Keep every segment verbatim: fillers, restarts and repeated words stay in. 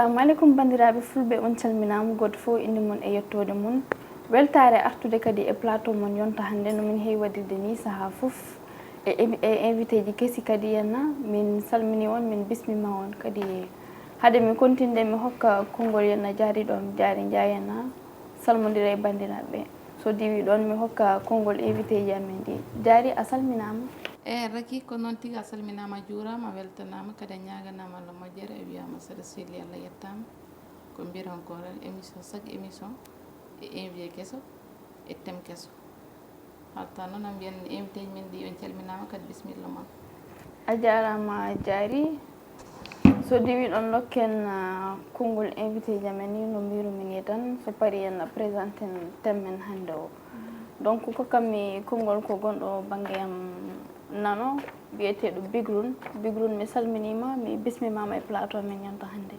Assalamu aleykum, banndiraaɓe fulɓe, on calminaama, gooto fof innde mum e yettoode mum. Weltaare artude kadi e plateau mon yonta hannde, no min heewi waɗirde ni sahaa fof e, e invité ji kesi kadi. Yenna, min salmini on, min bismima on kadi. Hade min kontinde, mi hokka konngol Yenna Jaari ɗo, mi Jaari Njaay Yenna, salmondira e banndiraaɓe. So diwi ɗon, mi hokka konngol invité ji amen ɗi. Jaari, a salminaama. E Raki, ko noon tigi, a salminaama, a juuraama, a weltanaama, kadi a ñaaganaama Allah moƴƴere, a wiyaama saɗa selli Allah yettaama. Ko mbiyaton ko tan, émission, chaque émission, e invité keso, e thème keso. Halta noon, en mbiyan invité ji men ɗi, on calminaama, kadi bismilla mon. A jaaraama, Jaari. So diwi ɗon, lokken, ah, konngol invité ji amen ni, no mbiirumi ni tan, so pari en présenté thème men hannde o. Donc, kokkanmi konngol ko gonɗo bannge am nano, biyeteeɗo Bigrun. Bigrun, mi salminiima, mi bismimaama e plateau men yonta hannde.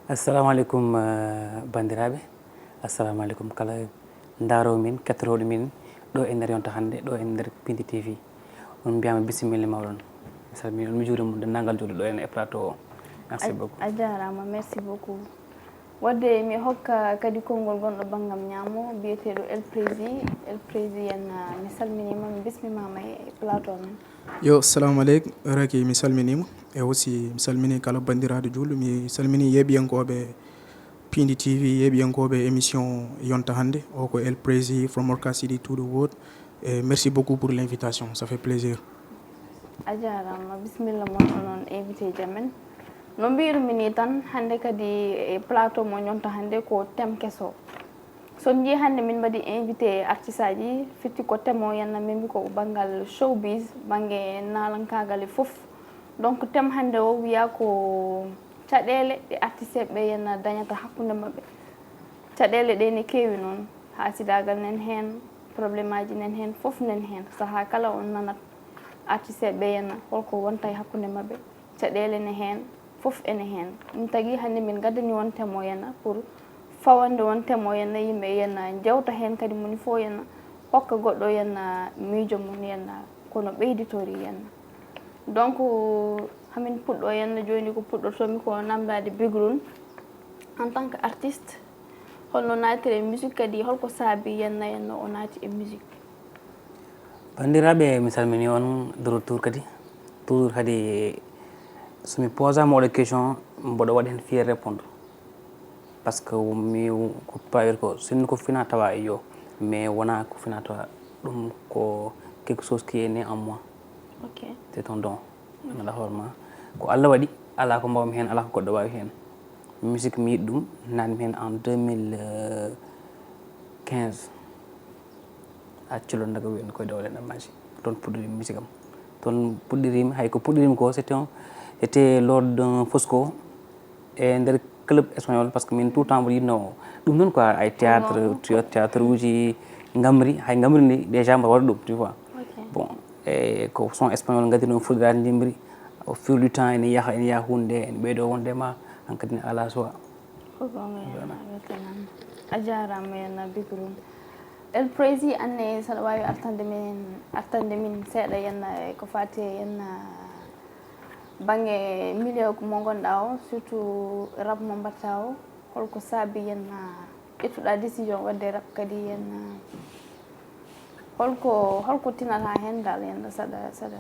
Assalamu aleykum, eh, banndiraaɓe. Assalamu aleykum kala ndaaroowo min, kettorooɗo min ɗo e nder yonta hannde, ɗo e nder Pindi T V. On mbiyaama bisimilla mawɗon. Mi salmini on, mi juurima on, denndaangal juulɓe ɗo e plateau o. Merci beaucoup. A jaaraama, merci beaucoup. Wadde mi hokka kadi konngol gonɗo banngam ñaamo, biyeteeɗo El Prési. El Prési en, ah, mi salminiima, mi bismimaama e plateau men. Yo, assalamu aleykum. Raki, mi salminiima. E aussi, mi salmini kala banndiraaɗo juulɗo. Mi salmini yeeɓiyankooɓe Pindi T V, yeeɓiyankooɓe émission yonta hannde. O ko El Prési from Orca City to the world. E merci beaucoup pour l'invitation. Ça fait plaisir. A jaaraama, bisimilla mon onon invité ji amen. No mbiirumi ni tan, hannde kadi e plateau mo yonta hannde ko thème keso. So on njii hannde min mbaɗi invité artiste aji, firti ko thème o yenna min mbi ko banngal showbiz, bannge naalankaagal e fof. Donc thème hannde o wiya ko caɗeele ɗe artiste ɓe yenna dañata hakkunde maɓɓe. Caɗeele ɗe ne keewi noon, haasidaagal nan heen, problème aji nan heen, fof nan heen. Sahaa kala on nanat artiste ɓe yenna holko wonta e hakkunde maɓɓe. Caɗeele ne heen, fof ene heen. Ɗum tagi hannde min ngaddani on thème o yenna pour fawande on thème o yenna, yimɓe yenna njewta heen kadi, moni fof yenna hokka goɗɗo yenna miijo mum yenna kono ɓeyditori yenna. Donc, hamin puɗɗo yenna jooni ko puɗɗotomi ko namdaade Bigrun en tant que artiste. Holno naatiri e musique kadi, holko saabi yenna yenna o naati e musique? Banndiraaɓe, mi salmini on de retour kadi. Toujours kadi, so mi posaama oɗo question, mboɗo waɗi heen fier répondre. Parce que mi ko pawir ko, sinno ko fina tawa e yo, mais wona ko fina tawa, ɗum ko quelque chose qui est né en moi. Ok. C'est un don. Ala hoore ma. Ko Allah waɗi, alaa ko mbaawmi heen, alaa ko goɗɗo waawi heen. Musique mi yiɗi ɗum, naatmi heen en deux mille quinze. Accilo ndaga wiyen koye dowle ɗam maji. Toon puɗɗirimi musique am. Toon puɗɗirimi, hay ko puɗɗirimi ko, c'était un, c'était lors d'un Fosco e nder club espagnol, parce que min tout le temps mboɗo yiɗno ɗum noon quoi, ay théâtre, théâtre uji ngamri, hay ngamri ndi déjà mboɗo waɗa ɗum, tu vois. Ok. Bon, e ko son espagnol ngadiri noon fuɗɗiraade ndimbri, au fil du temps ene yaha, ene yaha hunde, ene ɓeydo wonde ma, hankadi ne ala choix. Ko goonga, yenna weltanama. A jaaraama, yenna Bigrun. El Prési, anne saɗa waawi artande min, artande min seeɗa, yenna, e ko faati e, yenna, bannge milieu mo ngonɗa o, surtout rap mo mbatta o, holko saabi, yenna, ƴettuɗa décision waɗde rap kadi, yenna, holko, holko tinata heen dal, yenna, saɗa, saɗa,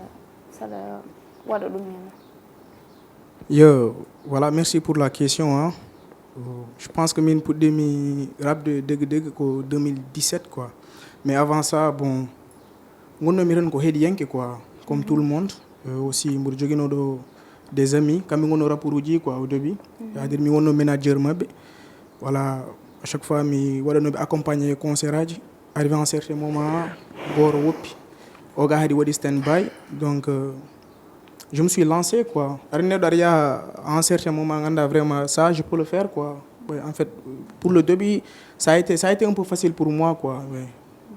saɗa waɗa ɗum, yenna? Yo, voilà, merci pour la question, hein. Euh, je pense que min puɗɗimi rapde degge degge ko deux mille dix-sept quoi. Mais avant ça, bon, gonnomi tan ko heɗiyanke quoi, comme tout le monde. Euh, aussi mboɗo joguino ɗo des amis, kamɓe gonno rapport uji quoi au début. C'est-à-dire mi wonno manager maɓɓe. Voilà, à chaque fois mi waɗanoɓe accompagner concert aji. Arrivé en certain moment, goto woppi. O ga hadi waɗi stand by. Donc, euh, je me suis lancé quoi. Aɗa neɗɗo aɗa yaha en certain moment, ganda vraiment ça je peux le faire quoi. Ouais, en fait, pour le début, ça a été, ça a été un peu facile pour moi quoi. Ouais.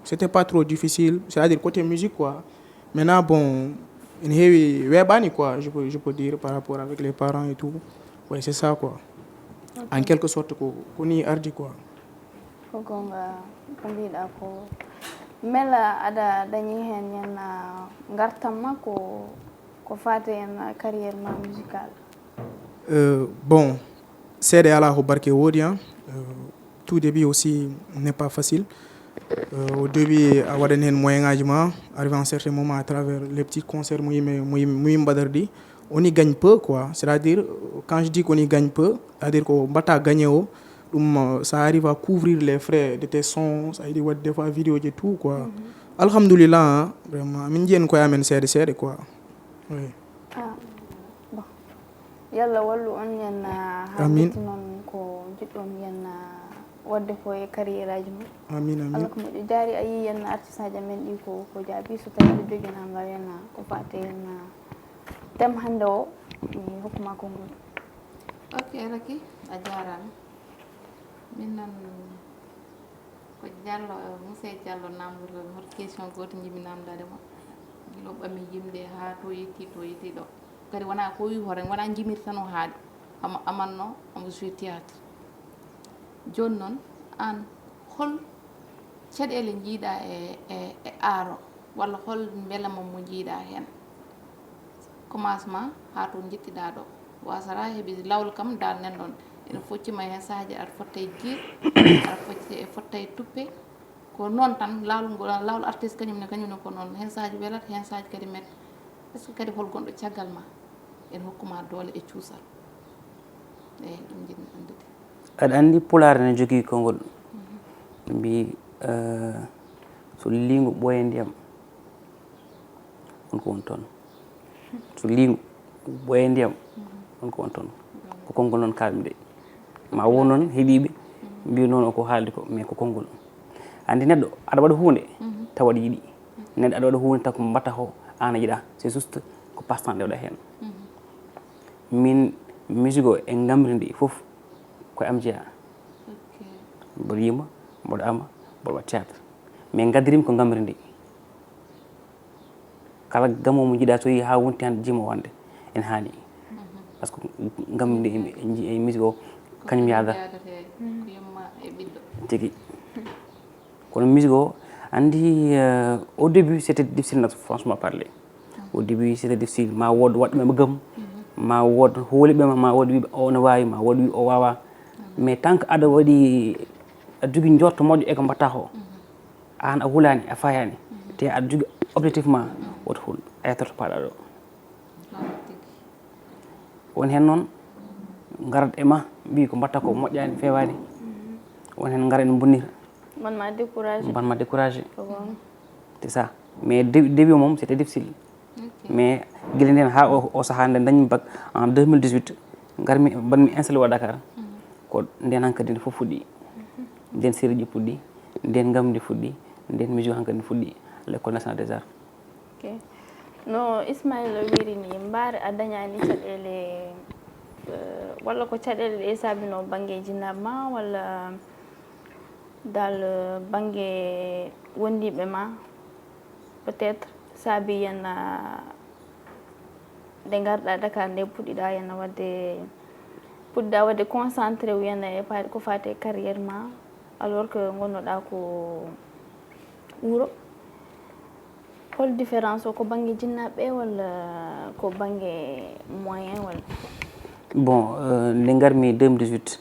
C'était pas trop difficile, c'est-à-dire côté musique quoi. Maintenant, bon, ene heewi weeɓani quoi, je peux, je peux dire par rapport avec les parents et tout. Ouais, c'est ça quoi. Ok. En quelque sorte ko, ko ni ardi quoi. Ko goonga ko mbiɗa ko. Mbela aɗa dañi heen, heen, ah, ngartam ma ko, ko faati heen, ah, carrière ma musicale? Euh, bon, Seeɗa alaa ko barke woodi, hein. Euh, tout début aussi n'est pas facile. Euh, au début, a waɗan heen moyen ngaji ma, arrivé à un certain moment, à travers les petits concerts mo yimɓe, mo yim-, mo yimɓe mbaɗata ɗi, on y gagne peu, quoi. C'est-à-dire, quand je dis qu'on y gagne peu, c'est-à-dire ko mbaɗta gagné o, ɗum, euh, ça arrive à couvrir les frais de tes sons, ça veut dire waɗde des fois vidéo et tout, quoi. Alhamdulillah, hein, vraiment, min njiyan koye amen seeɗa seeɗa, quoi. Oui. Ah, bon. Yalla wallu on yen, ah, haa Amin. Ƴetti noon ko njiɗɗon yen, ah, waɗde ko e carrière aji mum. Amin, amin. Allah ko moƴƴo. Jaari a yii yen artiste aji amen ɗi ko, ko jaabi, so tawi aɗa jogii na nga yen, ah, ko faate yen, ah, thème hannde o, mi hokkuma konngol. Ok, Raky, a jaaraama. Min noon ko Diallo, Moussa Diallo namndotoo mi, hoto question gooto njiɗmi namndaade mo. Gila o ɓami yimde haa to yetti, to yetti ɗo. Kadi wonaa ko o wi hoore, wonaa njimirta no haaɗi. Omo amatnoo, omo jouer théâtre. Jooni noon, aan hol caɗeele njiiɗaa e, e, e aaro, walla hol mbelema mo njiiɗaa heen? Commencement haa to njettiɗaa ɗo. Wasara heɓi laawol kam dal nen ɗon. Ene foccima heen sahaaji aɗa fotta e jiir, aɗa fotta e, fotta e tuppe. Ko noon tan, laawol ngol, laawol artiste kañum ne, kañum ne ko noon. Heen sahaaji welat, heen sahaaji kadi met. Est-ce que kadi hol gonɗo caggal ma? Ene hokkuma doole e cuusal. Eeyi, ɗum njiɗmi anndude. Aɗa anndi Pulaar ene jogii konngol. Ɓe mbii, eh, so liingu ɓooyii ndiyam, on ko woni toon. So liingu ɓooyii ndiyam, on ko woni toon. Ko konngol noon kaalmi de. Ma won noon heɗiiɓe mbii noon o ko haaldi ko, mais ko konngol. Anndi neɗɗo aɗa waɗa huunde tawa aɗa yiɗi. Neɗɗo aɗa waɗa huunde tawa ko mbaɗta ko aan a yiɗaa. C'est juste ko passe-temps ndewɗaa heen. Min musique o e ngamri ndi fof ko am jeyaa. Mboɗo yima, mboɗo ama, mboɗo waɗa théâtre. Mais ngaddirim ko ngamri ndi. Kala gamu mo njiɗa so yehi haa wonti hannde jimo wonde ene haani. Par ce que gamu ndi e musique o kañum yaada. Tigi. Kono musique o anndi, euh, au début c'était difficile, franchement parler. Au début c'était difficile, ma wood waɗɓe ma gam, ma wood hooliɓe ma, ma wood wiɓe o no waawi, ma wood wi o waawaa. Mais tant que aɗa waɗi, aɗa jogii njorto moƴƴo e ko mbaɗta ko, aan a hulaani, a fayaani, te aɗa jogii objectif ma, woto hul, a yettoto paaɗa ɗo. Won heen noon ngarat e ma mbii ko mbaɗta ko moƴƴaani, feewaani. Won heen ngara ene mbonnita. Mban ma découragé. Mban ma découragé. C'est ça. Mais début mum c'était difficile. Mais gila ndeen haa o sahaa nde dañmi bac en deux mille dix-huit, ngarmi mbanmi installé wa Dakar. Ko ndeen hankadi nde fof fuɗɗi. Ndeen sérieux ji puɗɗi, ndeen ngamri ndi fuɗɗi, ndeen musique hankadi ndi fuɗɗi, l'école nationale des arts. Ok. No Ismaila wiri ni, mbaare a dañaani caɗeele, eh, walla ko caɗeele ɗe saabinoo bannge jinnaaɓe ma, walla dal bannge wondiiɓe ma, peut-être saabi yenna nde ngarɗa Dakar nde puɗɗiɗa yenna waɗde, puɗɗiɗa waɗde concentré wu yenna e ko faati e carrière ma, alors que ngonnoɗa ko wuro? Hol différence o, ko bannge jinnaaɓe ɓe walla ko bannge moyen walla? Bon, euh, nde ngarmi deux mille dix-huit,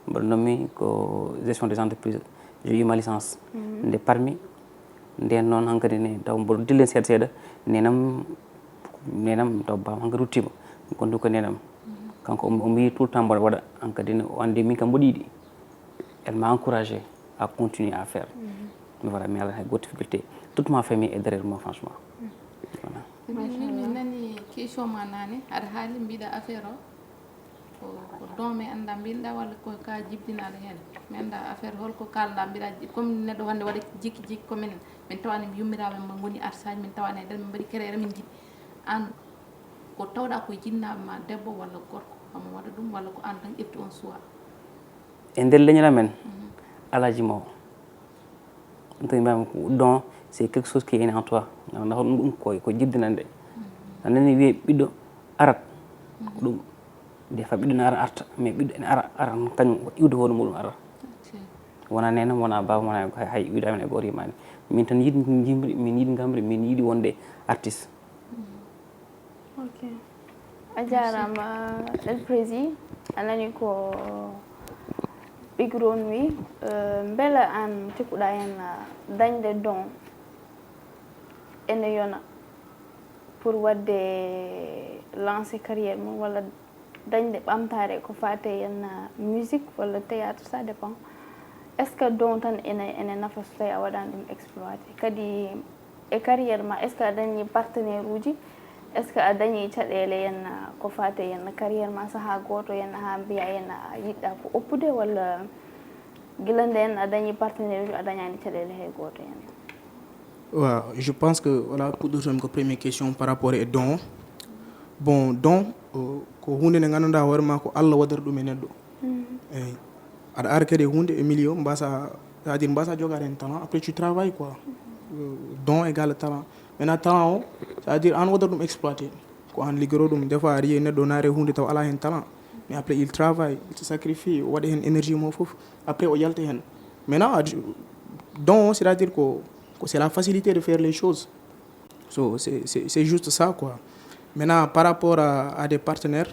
mbaɗnoomi ko gestion des entreprises, j'ai eu ma licence. Nde parmi, ndeen noon hankadi ne taw mboɗo dillen seeɗa seeɗa, nenam, nenam taw baam hankadi ruttiima, gonɗo ko nenam. Kanko omo, omo yii tout le temps mboɗo waɗa, hankadi ne o anndi min kam mboɗo yiɗi. Elle m'a encouragé à continuer à faire. Mais voilà, mi alaa hay gooto difficulté. Toute ma famille est derrière moi, franchement. Voilà. Min, min nani question ma nane, aɗa haali mbiɗa affaire o ko, ko don mi annda mbiɗa walla ko ka jibdinaɗo heen? Mi annda affaire holko kalɗa mbiɗa, comme neɗɗo hannde waɗa jikki jikki ko minen, min tawani yummiraɓe ma ngoni artiste aji, min tawani e nder min mbaɗi carrière min jiɗi. An ko tawɗa ko jinnaaɓe ma debbo walla gorko omo waɗa ɗum walla ko an tan ƴefti on choix? E nder leñol amen alaa jimoowo. Ɗum tagi mbiyami ko don, c'est quelque chose qui est né en toi. Ngannduɗaa hoɗum ɗum ko, ko jibdinande. A nani wiyee ɓiɗɗo arat. Ko ɗum, des fois ɓiɗɗo ne ara arta, mais ɓiɗɗo ene ara, ara kañum iwde hoore muɗum ara. Wona nenam, wona baaba, wona hay, hay iwde amen e gooto yimaani. Min tan yiɗi jimri, min yiɗi ngamri, min yiɗi wonde artiste. Ok. A jaaraama, El Prési. A nani ko Big Ron wi, eh, mbela an cikkuɗa hen, ah, dañde don ene yona pour wadde lancer carrière mum walla dañde ɓamtaare ko faate hen, ah, musique walla théâtre, ça dépend. Est-ce que don tan ene, ene nafa so tawi a waɗani ɗum exploité? Kadi e carrière ma, est-ce que a dañi partenaire uji? Est-ce que a dañi caɗeele yenna ko faate yenna carrière ma, saha gooto yenna ha mbiya yenna a yiɗɗa ko oppude, walla gila nden a dañi partenaire uji, a dañani caɗeele hay gooto yenna? Waaw, je pense que, voilà, puɗɗortomi ko première question par rapport e don. Bon, don, euh, ko hunde nde ganduɗa hoore ma ko Allah waɗata ɗum e neɗɗo. Eyyi. Aɗa ara kadi e hunde e milieu mbasa, c'est-à-dire mbasa jogade hen talent, après tu travailles quoi. Euh, don égal talent. Maintenant talent o, c'est-à-dire an waɗata ɗum exploité. Ko an liggoro ɗum, des fois a ari e neɗɗo naare hunde taw ala hen talent. Mais après il travaille, il se sacrifie, o waɗa hen énergie mo fof. Après o yalta hen. Maintenant, a- don o, c'est-à-dire ko, ko c'est la facilité de faire les choses. So, c'est, c'est, c'est juste ça quoi. Maintenant, par rapport à, à des partenaires,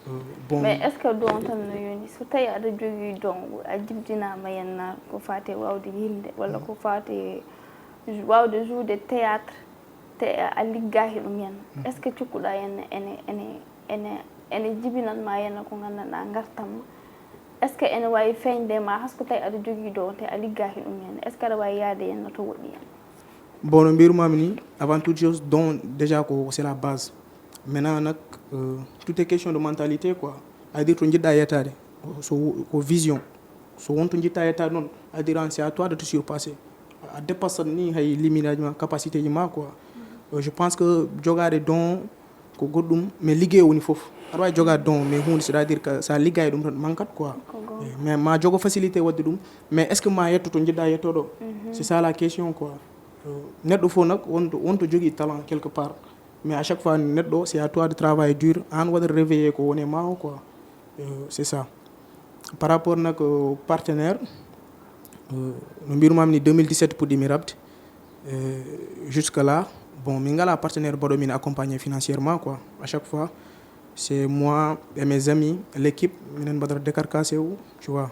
euh, bon. Mais est-ce que don tan no yoni? So tawi aɗa jogii don, a jibjinaama yenna ko faate wawde yimde walla ko faate wawde joude théâtre, te a liggaki ɗum yenna, est-ce que cikkuɗa yenna ene, ene, ene, ene jibinanma yenna ko gandanɗa gartam ma? Est-ce que ene wawi feeñde ma hasko tawi aɗa jogii don te a liggaki ɗum yenna? Est-ce que aɗa wawi yaade yenna to woɗɗi yenna? Bon, no mbirumami ni, avant toute chose, don déjà ko c'est la base. Maintenant nak, euh, tout est question de mentalité quoi. C'est-à-dire to jiɗɗa yettade, so ko vision. So won to jiɗɗa yettade noon, c'est-à-dire an c'est à toi de te surpasser. A dépassat ni hay limite aji ma, capacité ji ma quoi. Euh, je pense que jogade don ko goɗɗum, mais liggey woni fof. Aɗa wawi jogade don mais hunde, c'est-à-dire que sa liggay ɗum tan mankat quoi. Mais ma jogo facilité wadde ɗum, mais est-ce que ma yetto to jiɗɗa yettoɗo? C'est ça la question quoi. Neɗɗo fof nak wonto wonto jogui talent quelque part, mais à chaque fois neɗɗo c'est à toi de travailler dur, an waɗa réveiller ko woni ma o quoi. Euh, c'est ça. Par rapport nak au partenaire, euh, no mbirumami ni deux mille dix-sept puɗɗimi rabde. Euh, jusque là, bon, min ngala partenaire baɗo min accompagner financièrement quoi. À chaque fois c'est moi et mes amis, l'équipe, minen mbaɗata décarcassé o, tu vois.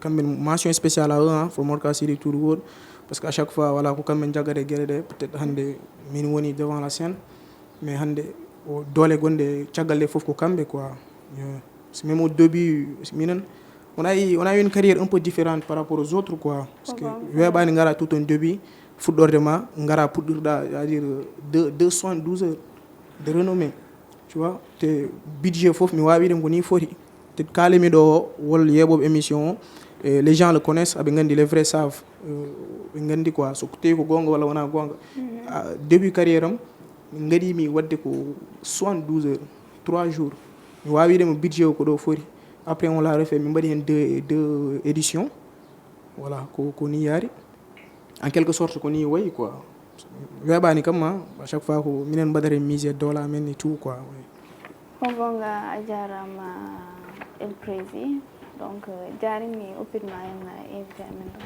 Kamɓe, mention spéciale à eux, hein, for Morka Siri tout le world, parce que à chaque fois voilà ko kamɓe jaggata e gueɗe ɗe, peut-être hande min woni devant la scène, mais hande o doole gonɗe caggal ɗe fof ko kamɓe quoi. So même au début minen on a eu, on a eu une carrière un peu différente par rapport aux autres quoi, parce que weeɓani gara tout un début fuɗɗorde ma, gara puɗɗirɗa, c'est-à-dire deux, deux soixante-douze heures de renommée, tu vois. Te budget fof mi wawi ɗum ko ni foti. Te kalimi ɗo o wol yeɓoɓe émission o, eh, les gens le connaissent, aɓe gandi, les vrais savent. Euh, ɓe gandi quoi, so tawi ko gonga walla wona gonga. Ah, début carrière am min gaɗimi wadde ko soixante-douze heures, trois jours. Mi wawi ɗum budget o ko ɗo foti. Après on l'a refait, min mbaɗi hen deux, deux éditions. Voilà, ko ko ni yaari. En quelque sorte ko ni wayi quoi. Weeɓani kam ma, à chaque fois ko minen mbaɗata mise e doole amen et tout quoi. Ko gonga, a jarama El Prési. Donc jarimi oppitma en invité amen ɗo.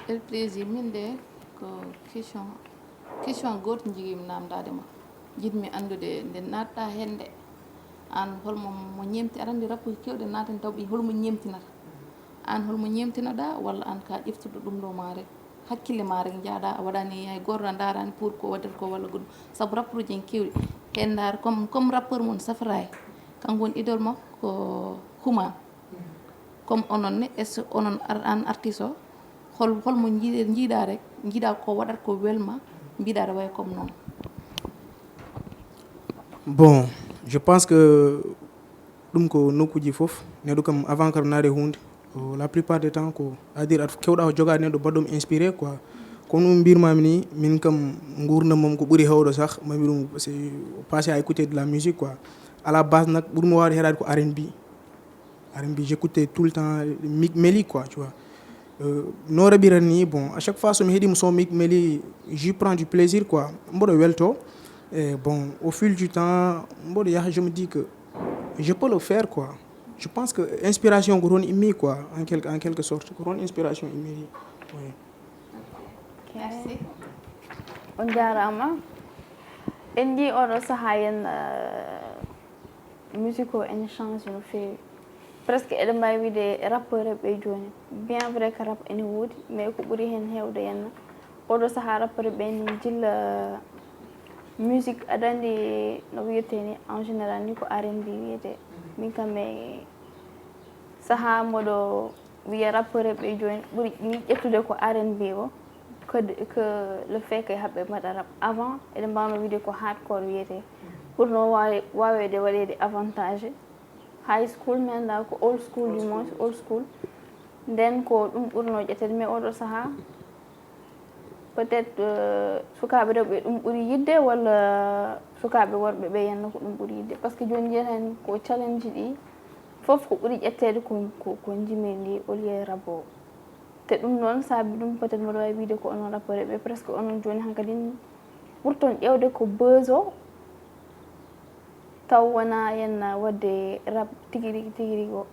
El Prési, min de ko question, question goto jogimi namdade ma. Jiɗmi andude nde natɗa hende, an holmo mo ñemti, aɗa andi rappuji kewɗe naten taw ɓe holmo ñemtinata. An holmo ñemtinoɗa walla an ka ƴeftuɗo ɗum ɗo ma rek, hakkille ma rek jaaɗa, a waɗani hay goto a darani pour ko waɗata ko walla goɗɗum? Saabu rapport uji en kewɗi, hen dar comme comme rappeur mon Safraye, kanko woni idole makko ko Huma. Comme onon ne, est ce que onon ar- an artiste o hol holmo jiiɗe jiiɗa rek, jiiɗa ko waɗata ko welma, mbiɗa aɗa wawi comme noon? Bon, je pense que ɗum ko nokkuji fof neɗɗo kam avant kadi naade hunde, la plupart des temps ko, c'est à dire aɗa kewɗa ko jogade neɗɗo baɗɗo mo inspiré quoi. Comme ɗum mbirmami ni, min kam gurdam mom ko ɓuuri hewɗo sah mami ɗum c'est passé à écouter de la musique quoi. À la base nak ɓurmi wawde heɗade ko R N B. R N B, j'écoutais tout le temps Meek Melly quoi, tu vois. Euh, no raɓirani ni, bon, à chaque fois somi heɗima son Meek Melly, je prends du plaisir quoi, mboɗo welto. Et bon, au fil du temps mboɗo yaha, je me dis que je peux le faire quoi. Je pense que inspiration ko toon immi quoi, en quelque, en quelque sorte ko toon inspiration immi. Oui. Merci. On jarama. En ndi oɗo saha en, euh, Musique o ene change no feewi. Presque eɗen mbaawi wiyde rappeur ɓe jooni, bien vrai que rap ene woodi, mais ko ɓuri heen heewde henna, oɗo sahaa rappeur ɓe ne njilla musique, aɗa anndi no wiyetee ni, en général ni ko R and B wiyetee. Min kam e sahaa mboɗo wiya rappeur ɓe jooni ɓuri ni ƴettude ko R and B o, que, que le fait que haɓɓe mbaɗa rap. Avant eɗen mbaawno wiyde ko hardcore wiyetee, ɓurno waawe-, waaweede waɗeede avantage. High school mi annda ko old school, du moins old school. Nden ko ɗum ɓurno ƴetteede, mais oɗo sahaa peut-être, euh, sukaaɓe rewɓe ɗum ɓuri yiɗde, walla sukaaɓe worɓe ɓe henna ko ɗum ɓuri yiɗde? Parce que jooni njiyen heen ko challenge ɗi fof ko ɓuri ƴetteede ko, ko, ko njimiri ndi au lieu rap o. Te ɗum noon saabi ɗum peut-être mboɗo waawi wiyde ko onon rappeur ɓe presque onon jooni hankadi ɓurton ƴeewde ko buzz o, taw wonaa henna waɗde rap tigi rigi, tigi rigi o.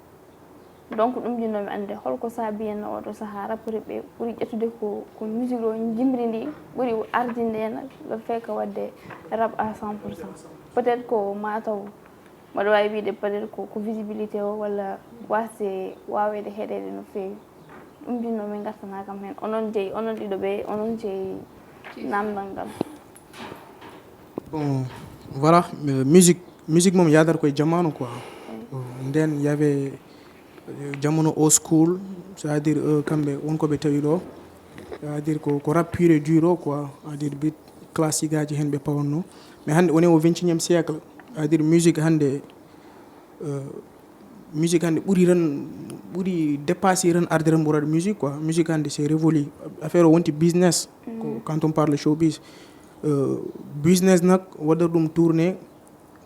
Donc ɗum njiɗnoomi annde holko saabi henna oɗo sahaa rappeur ɓe ɓuri ƴettude ko, ko musique o njimri ndi ɓuri ardinde henna le fait que waɗde rap à cent pour cent. Peut-être ko maa taw mboɗo waawi wiyde peut-être ko, ko visibilité o walla waasde waaweede heɗeede no feewi. Ɗum njiɗnoomi ngartanaa kam heen. Onon jeyi, onon ɗiɗo ɓe, onon jeyi naamndal ngal. Bon, voilà, euh, musique, musique moom yaadata koye jamaanu quoi. Euh, nden y avait, euh, jamaanu old school, c'est-à-dire, euh, kamɓe won ko ɓe tawi ɗo, c'est-à-dire ko, ko rap pur et dur o quoi, c'est-à-dire beat classique aji heen ɓe pawanno. Mais hannde on est au vingt et unième siècle, c'est-à-dire musique hannde, euh, musique hannde ɓuri ren, ɓuri dépassé ren arde ren ɓuraɗo musique quoi. Musique hannde c'est révolu. Affaire o wonti business. Ko quand on parle showbiz, euh, business nak waɗa ɗum tourner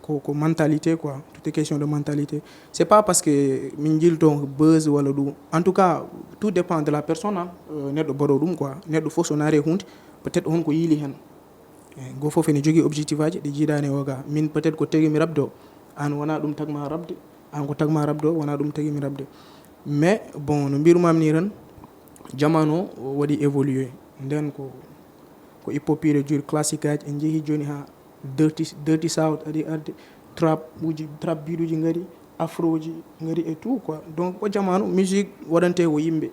ko, ko mentalité quoi. Tout est question de mentalité. C'est pas parce que min jilto buzz wala ɗum. En tout cas, tout dépend de la personne, hein. Euh, neɗɗo baɗo ɗum quoi. Neɗɗo fof so naare hunde, peut-être on ko yiili hen. Eh, go fof ene jogii objectif aji ɗi jiidaani o ga. Min peut-être ko tagi mi rabde o. An wona ɗum tagma rabde, an ko tagma rabde o, wona ɗum tagi mi rabde. Mais bon, no mbirumami ni ren, jamaanu o waɗi évolué. Nden ko, ko hip hop pur et dur classique aji en jeehi jooni ha dirty, dirty south adi arde, trap uji, trap biɗuji ngari, afro ji ngari et tout quoi. Donc ko jamaanu musique waɗante ko yimɓe.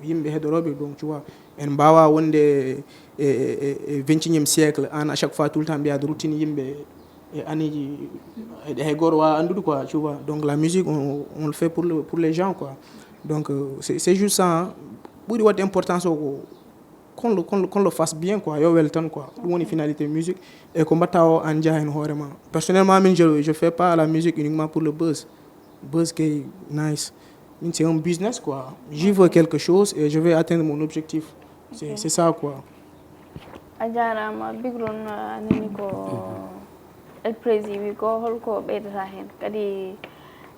Yimɓe heɗorooɓe, donc tu vois, en mbaawa wonde e, e, e, e vingt et unième siècle, an à chaque fois tout le temps mbiyaade routine yimɓe e aneji, e, hay goto waawa anndude quoi, tu vois. Donc la musique on, on le fait pour le, pour les gens quoi. Donc euh, c'est, c'est juste ça, hein. Ɓuri waɗde importance o ko qu'on le, qu'on le, qu'on le fasse bien quoi, yo wel tan quoi. Ɗum woni finalité musique. E ko mbatta o an njaha hen hoore ma. Personnellement min je, je fais pas la musique uniquement pour le buzz. Buzz kay nice. Min c'est un business quoi. J'y veux quelque chose et je vais atteindre mon objectif. C'est, c'est ça quoi. A jaaraama. Big Ron, a nani ko El Prezi wi ko, holko ɓeydata heen kadi?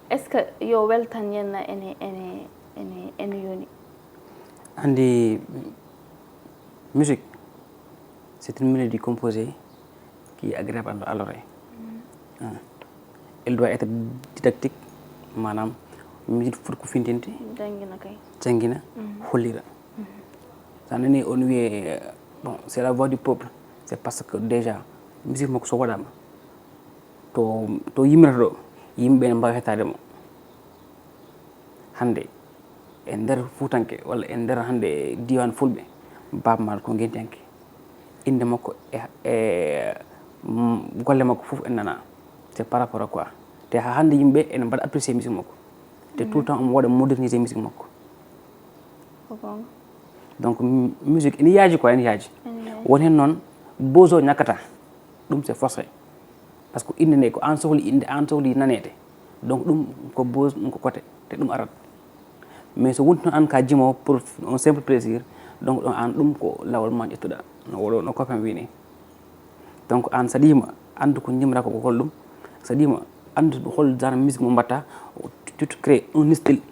Est-ce que yo wel tan yenna ene, ene, ene, ene yoni? Anndi, musique, c'est une mélodie composée qui est agréable à l'oreille. Hein. Elle doit être didactique, maanaam musique foti ko fintinde, Janngina kay. Janngina, hollira. So a nani on wiye, bon, c'est la voix du peuple, c'est parce que déjà musique makko so waɗaama to, to yimirata ɗo, yimɓe ene mbaawi heɗtaade mo. Hannde e nder fuutanke walla e nder hannde diiwaan fulɓe, baaba maɗa ko ngentiyanke. Innde makko e, e, mm, golle makko fof en nana. C'est par rapport à quoi? Te haa hannde yimɓe ene mbaɗa apprécier musique makko. Te tout le temps omo waɗa moderniser musique makko. Ko goonga. Donc m-, musique ene yaaji quoi, ene yaaji. Ene yaaji. Won heen noon buzz o ñakkata. Ɗum c'est forcé. Parce que innde nde ko aan sohli innde, aan sohli naneede. Donc ɗum ko buzz, ɗum ko kote, te ɗum arat. Mais so wonti noon aan ka jimo pour un simple plaisir, donc ɗon aan ɗum ko laawol ma ƴettuɗa. No oɗo, no copain wi ni. Donc aan saɗima anndu ko jimra ko hol ɗum. Saɗima anndu hol genre musique mo mbatta, tu, tu crées un style.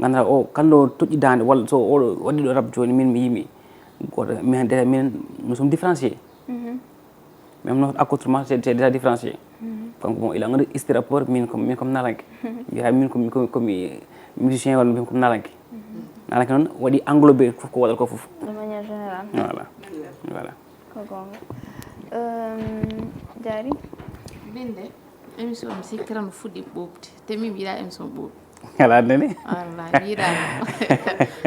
Ngannduɗaa o, kala ɗo toƴƴi daande, walla so oɗo waɗi ɗo rap jooni, min mi yimi. Goto, min déjà, min, nous sommes différenciés. Même notre accoutrement, c'est, c'est déjà différencié. Kanko bon, il a un style rappeur, min comme, min comme nalanke. Mbiyata min comme, comme, comme musicien, walla min comme nalanke. Nalanke noon waɗi englobé fof ko waɗata ko fof. De manière générale. Voilà. Voilà. Ko goonga. Euh, Diary? Min de, Émission mi sikkiran no fuɗɗi ɓuuɓde, te min mi yiɗa émission ɓuuɓde. Ala nani? Wallahi mi yiɗa.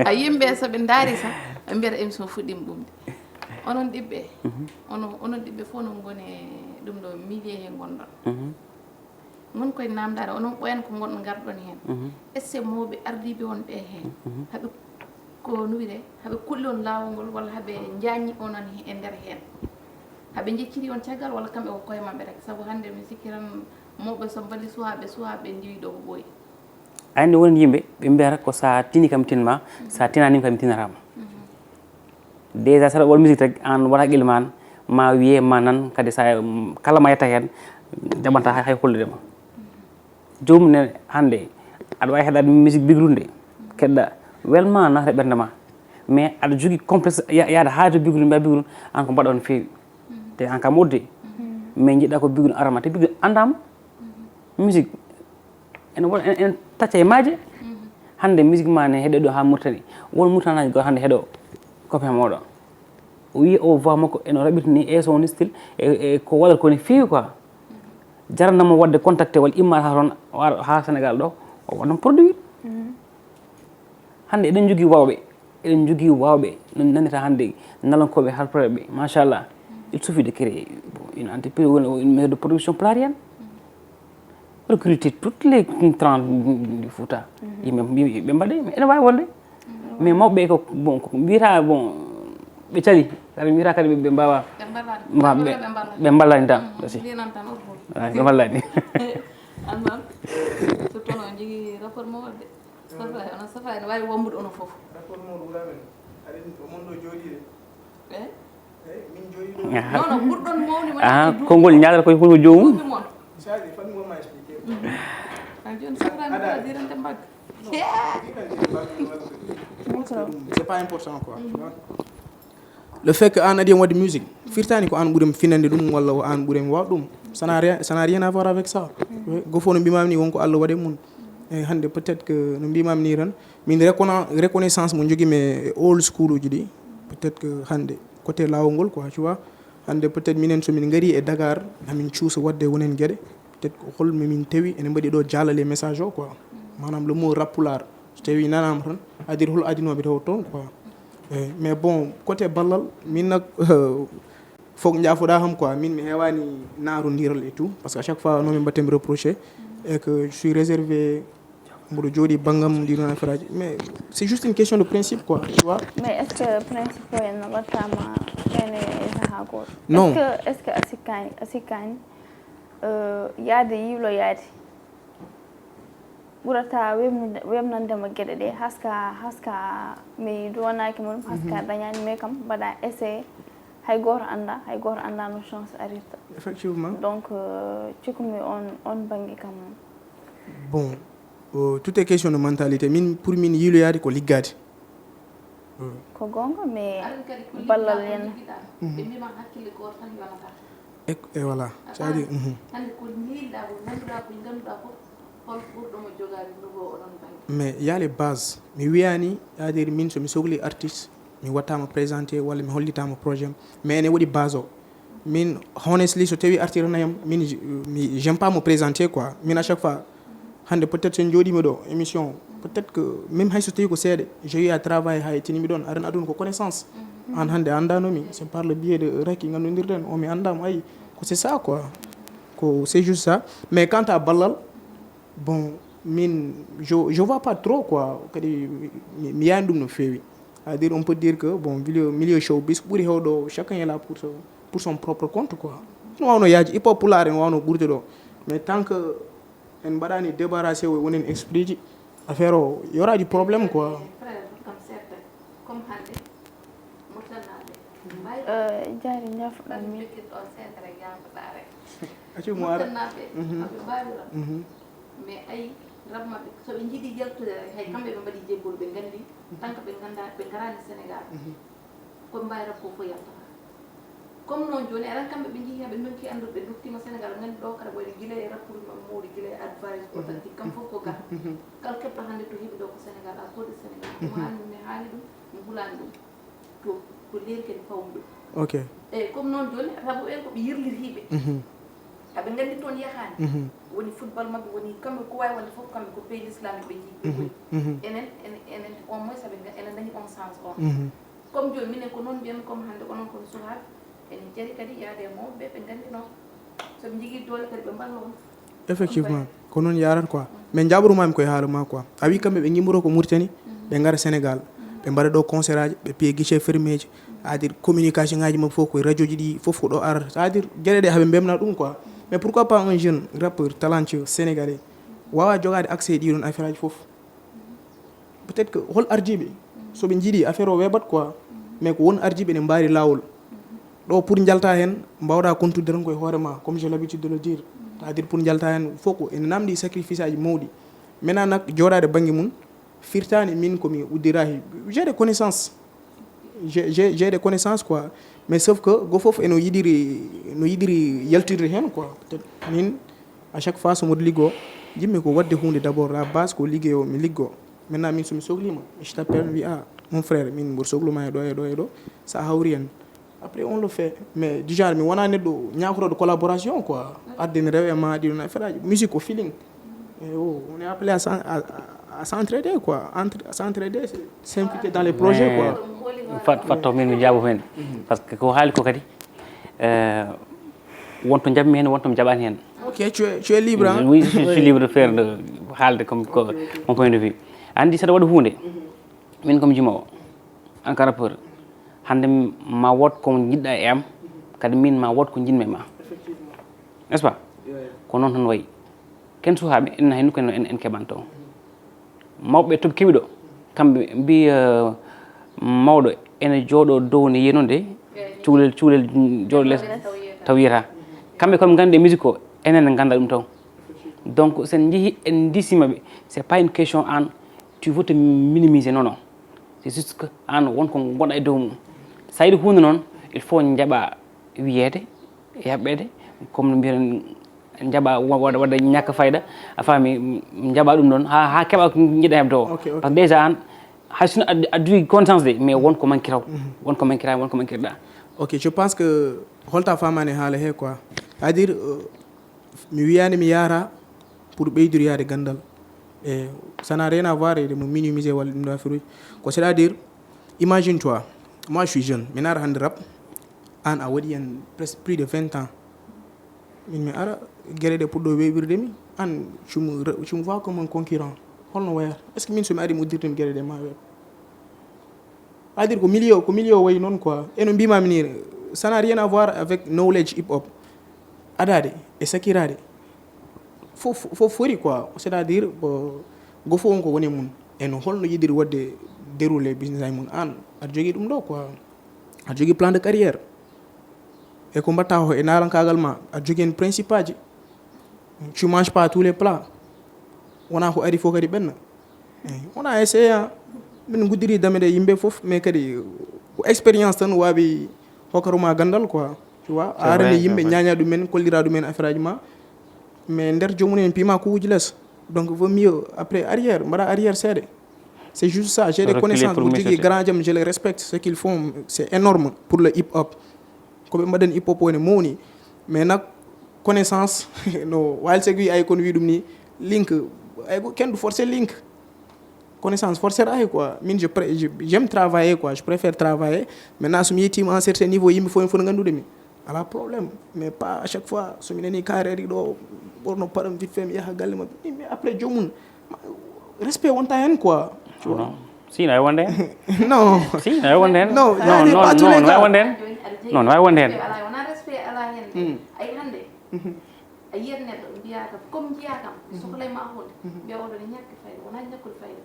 A yimɓe so ɓe ndaari sa ɓe mbiyata émission fuɗɗima ɓuuɓde. Onon ɗiɓɓe, onon onon ɗiɓɓe fof non ngoni ɗum ɗo milieu he ngonɗon. Ngon koye namdare onon ɓoyan ko ngon ngarɗon heen. Est ce que mawɓe ardiiɓe on ɓe heen haɓe ko nuwire haɓe kulli on laawol ngol walla haɓe njaññi onon e nder heen? Haɓe njecciri on caggal walla kamɓe ko koye maɓɓe rek? Sabu hannde mi sikkiran mawɓe so mballi suwaaɓe suwaaɓe ndiwi ɗo ko ɓooyi. Andi woni yimɓe ɓe mbiyata ko sa tini kam tinma, sa tinanima kam tinatama. Déjà saɗa waɗa musique tag an waɗa haqqille ma an ma wiye ma nan kadi sa kala ma yetta hen jaɓanta hay holludema. Joomum ne hannde aɗa wawi heɗade musique bigrunde keɗɗa welma nata ɓernde ma, mais aɗa jogui complexe yaade ha to bigrun mbiya bigrun an ko mbaɗa on feewi. Te an kam odde mais jiɗɗa ko bigrun arama te bigrun andama. Musique ene wona ene tacca e maaje. Hannde musique ma ne heɗe ɗo ha murtani won murtanaji goo hannde heɗo copain moɗo o wi o voix makko eno raɓirtini e son style e ko waɗata koni feewi quoi. Jarannamo wadde contacté walla imma ha toon ha sénégal ɗo o waɗan produit. Hannde eɗen jogii waawɓe eɗen jogii waawɓe nanita hannde nalankoɓe harpere ɓe machallah. Il suffit de créer une entreprise woni une maison de production plarienne. Recruter toutes les tranches du fouta yimɓe ɓe mbaɗe ene wawi wonde. Mais mawɓe ko bon ko mbiyata bon ɓe cali kadi mbiyata kadi ɓe mbawa ɓe mballani tan aussi. Ɓe mballani. Annon surtout no jogui rapport mo wadde. Safay onon safay ne wawi wambude onon foof. Rapport mo wuramen aɗen omon ɗo jooɗiɗe. Eh? Eyi min jooɗiɗo. Non non ɓurɗon mawni mo. Aha konngol ñaagata koye konngol joomum. Mon. Sadi fan mo ma expliquer. A joni safrani ko dirante mbagga. C'est pas important quoi. Tu vois. Le fait que an aɗi waɗi musique firtani ko an ɓuurem finande ɗum walla ko an ɓuurem waw ɗum. Ça n'a rien, ça n'a rien à voir avec ça. Go fof no mbimami ni wonko Allah waɗe mum. Eyyi hande peut être que no mbimami ni tan min reconna reconnaissance mo jogui mi e old school uji ɗi. Peut être que hande côté lawol ngol quoi tu vois. Hande peut être minen somin gari e Dakar hamin cuusa wadde wonen gueɗe. Peut être ko holmi min tawi ene mbaɗi ɗo jaalale message o quoi. Manam le mot rap pulaar so tawi nanama tan adiri hol adinoɓe taw toon quoi. Eyyi mais bon côté ballal min nak fof jaafoɗa kam quoi min mi heewani narondiral et tout parce que à chaque fois noon min mbattemi reproché et que je suis réservé mboɗo jooɗi banggam ɗiɗon affaire aji mais c'est juste une question de principe quoi tu vois. Mais est ce que principe o en wattama ene e saaha goto? Non. Est ce que est ce que a sikkani a sikkani yaade yiiloyaade ɓurata webnude webnandema gueɗe ɗe haska haska mi duwanaki mo ɗum haska dañani mais kam mbaɗa essayé hay goto anda hay goto anda no chance arirta. Effectivement. Donc cikkumi on on banggue kam. Bon euh, tout est question de mentalité min pour min yiiloyade ko liggade. Ko gonga mais ballal yen. Ɓe mbima hakkille goto tan yonata. E voilà c'est à dire. Hande ko lilɗa ko ganduɗa ko ganduɗa ko hol ɓurɗo mo jogade nouveau oɗon banggue? Mais y a les bases mi wiyani c'est à dire min somi sohli artiste mi wattama présenté walla mi hollitama projet am mais ene waɗi base o. Min honestly so tawi artirana yam min mi j'aime pas mo présenter quoi min à chaque fois. Hande peut être sen jooɗima ɗo émission peut être que même hayso tawi ko seeɗa j'ai eu à travail ha e tinimi ɗon aran aduna ko connaissance. An hande a andanomi c'est par le biais de raki gandudirɗen o mi andama ayi ko c'est ça quoi. Ko c'est juste ça mais quant à ballal bon min je je vois pas trop quoi kadi mi yani ɗum no feewi. C'est à dire on peut dire que bon milieu milieu showbiz ɓuuri hewɗo chacun est là pour son pour son propre compte quoi. Ene wawno yaaji hip hop pulaar ene wawno ɓurde ɗo mais tant que en mbaɗani débarrassé o wonen esprit ji affaire o yoraji problème quoi. Frère kam seeɗa comme hande murtannaɓe Jaari njaafoɗaa min. Jokkir ɗon seeɗa rek yaafoɗaa rek. Accu mo ara. Murtannaɓe aɓe mbaawi rap mais ayi rap maɓɓe so ɓe njiɗi yaltude rek hay kamɓe ɓe mbaɗi jebbol ɓe nganndi tant que ɓe ngannda ɓe ngaraani Sénégal. Ko mbawi rap ko fof yaltata. Comme noon jooni aran kamɓe ɓe njehi haɓe ndonki anndude ɓe nduttima Sénégal nganndi ɗo kala wayde gila e rapport maɓɓe mawɗo gila e advice authentique kam fof ko ga. Kala keɓɗo hannde to heɓi ɗo ko Sénégal à cause de Sénégal. Mo haali mi haali ɗum mi hulaani ɗum. To to leeri kadi fawmi ɗum. Ok. Eyyi comme noon jooni rap ɓen ko ɓe yirlitiiɓe. Aɓe nganndi toon yahaani. Mhm. Woni football maɓɓe, woni kamɓe ko waawi wonde fof, kamɓe ko pays l'islamique ɓe njii, ɓe Mhm. ngoni. Mhm. Enen, en-, enen, au moins, aɓe nga-, enen dañi on chance on. Mhm. Comme jooni, minen ko noon mbiyatmi, comme hannde onon kono suhaaɓe, enen jari kadi yaade e mawɓe ɓe, ɓe nganndinoo. So ɓe njogii doole kadi, ɓe mballa on. Effectivement, ko noon yaarata quoi. Mais njaɓorumami koye haala ma quoi. A wi kamɓe ɓe ngimmoro ko Mauritanie, ɓe ngara Sénégal, ɓe mbaɗa ɗo concert aji, ɓe piya guichet fermé ji, c'est-à-dire communication ngaji maɓɓe fof koye radio ji ɗi fof ko ɗo arata, c'est-à-dire gueɗe ɗe haɓe mbemna ɗum quoi. Mais pourquoi pas un jeune rappeur talentueux sénégalais wawa jogade accès e ɗiɗon affaire aji fof? Peut-être que hol ardiɓe, so ɓe jiiɗi affaire o webat quoi, mais ko won ardiɓe ne mbaari lawol. Ɗo pour jalta hen, mbawɗa contrôler tan koye hoore ma, comme j'ai l'habitude de le dire. C'est-à-dire pour jalta hen fof ko ene namdi sacrifice aji mawɗi. Maintenant nak jooɗade banggue mum, firtani min komi uddirahi. J'ai des connaissances. J'ai, j'ai, j'ai des connaissances quoi. Mais sauf que go fof eno yiɗiri, no yiɗiri yaltirde hen quoi. Peut-être min, à chaque fois so mboɗo liggo, yimmi ko wadde hunde d'abord, la base ko liggeyo mi liggo. Maintenant min somi sohlima, je t'appelle, mi wiya, ah, mon frère, min mboɗo sohluma e ɗo e ɗo e ɗo, sa hawri en. Après on le fait. Mais du genre mi wona neɗɗo ñakotoɗo collaboration quoi. Adden rewe ma ɗiɗon affaire aji. Musique ko feeling. Et oh, on est appelé à s'en-, à, à, à s'entraider quoi. Entre, à s'entraider, c'est s'impliquer dans les projets quoi. Fat fatto min mi jaabo hen. Parce que ko haali ko kadi, euh, wonto jaɓmi hen, wonto mi jaɓani hen. Ok, tu es, tu es libre hein? Oui, je suis, je suis libre de faire de haalde comme ko mon point de vue. Andi saɗa waɗa hunde, min comme jimowo, en carapeur, hande ma wot ko jiɗɗa e am, kadi min ma wot ko jiɗmi e ma. N'est-ce pas? Ko noon tan wayi. Ken suhaaɓe en hay nokku en, en, en keɓanto. Mawɓe toɓi kewi ɗo, kamɓe mbi, euh, mawɗo ene jooɗo dow ne yiya noon de, cuulel, cuulel jooɗo les taw yiyata. Kamɓe koɓe nganndi e musique o, enen ne ngannda ɗum taw. Donc sen njehi en ndisima ɓe, c'est pas une question an tu veux te minimiser, non, non. C'est juste que an won ko gonɗa e dow mum. Sa yiɗi hunde noon, il faut jaɓa wiyeede, yaɓɓeede, comme no mbiyaten, jaɓa wa-, waɗa, waɗa ñakka fayda, a faami, jaɓa ɗum ɗon, ha, ha keɓa ko jiɗɗa heɓde o. Ok, ok. Parce que déjà an, hay sino a, a duwi conscience de, mais won ko mankiraw, won ko mankira, won ko mankirɗa. Ok, je pense que holta famani haala he quoi. C'est-à-dire, euh, mi wiyani mi yaara pour ɓeydude yaade gandal. E ça n'a rien à voir e mo minimiser walla ɗum ɗo affaire uji. Ko c'est-à-dire, imagine toi, moi je suis jeune, mi naata hannde rap, an a waɗi hen presque plus de vingt ans. Min mi ara, gueɗe ɗe puɗɗo weɓirde mi, an tu me re-, tu me vois comme un concurrent. Holno wayata? Est-ce que min somi ari mi uddirtimi gueɗe ɗe ma weɓ? C'est-à-dire ko milieu, ko milieu wayi noon quoi. Eno mbimami ni, ça n'a rien à voir avec knowledge hip hop. Adade e sakirade. Fof, fof fori quoi. C'est-à-dire ko go fof on ko woni mum. Eno holno yiɗiri wadde déroulé business ay mum an. Aɗa jogii ɗum ɗo quoi. Aɗa jogii plan de carrière. E ko mbatta ko e narankagal ma, aɗa jogii hen principe aji. Tu manges pas tous les plats. Wona ko ari fof kadi ɓenna. Eyi, wona essayé, min guddiri dame ɗe yimɓe fof, mais kadi ko expérience tan wawi hokkaruma gandal quoi. Tu vois, a arani yimɓe, ñaña ɗumen, kollira ɗumen affaire aji ma. Mais nder joomum en pima kuuji les. Donc vaut mieux après arrière, mbaɗa arrière seeɗa. C'est juste ça, j'ai des connaissances, mboɗo jogii grand jam, je les respecte, ce qu'ils font, c'est énorme pour le hip hop. Ko ɓe mbaɗani hip hop woni mawni. Mais nak connaissance, no Wally Seck wi ay kono wi ɗum ni, link, ay ko kendu forcé link. Connaissance forcé ay quoi. Min je pré-, je, j'aime travailler quoi, je préfère travailler. Maintenant so mi yettima à un certain niveau, yimɓe fof fof ngandude mi. Ala problème, mais pas à chaque fois so mi nani carrière ɗo ɓorno paɗam vite fait mi yaha galle mabɓe. Mais après joomum, respect wonta hen quoi. Tu vois? Si, no e wonde hen. Non. Si, no e wonde hen. Non, Non, c'est-à-dire non, pas tous non, les no e cas. Wonde hen. Non, no e wonde hen. Wona respect ala hen. Ay hande a yiyat neɗɗo mbiya kam comme jiya kam sohlay ma hunde mbiya oɗo ne ñakki fayda, wona ñakkol fayda.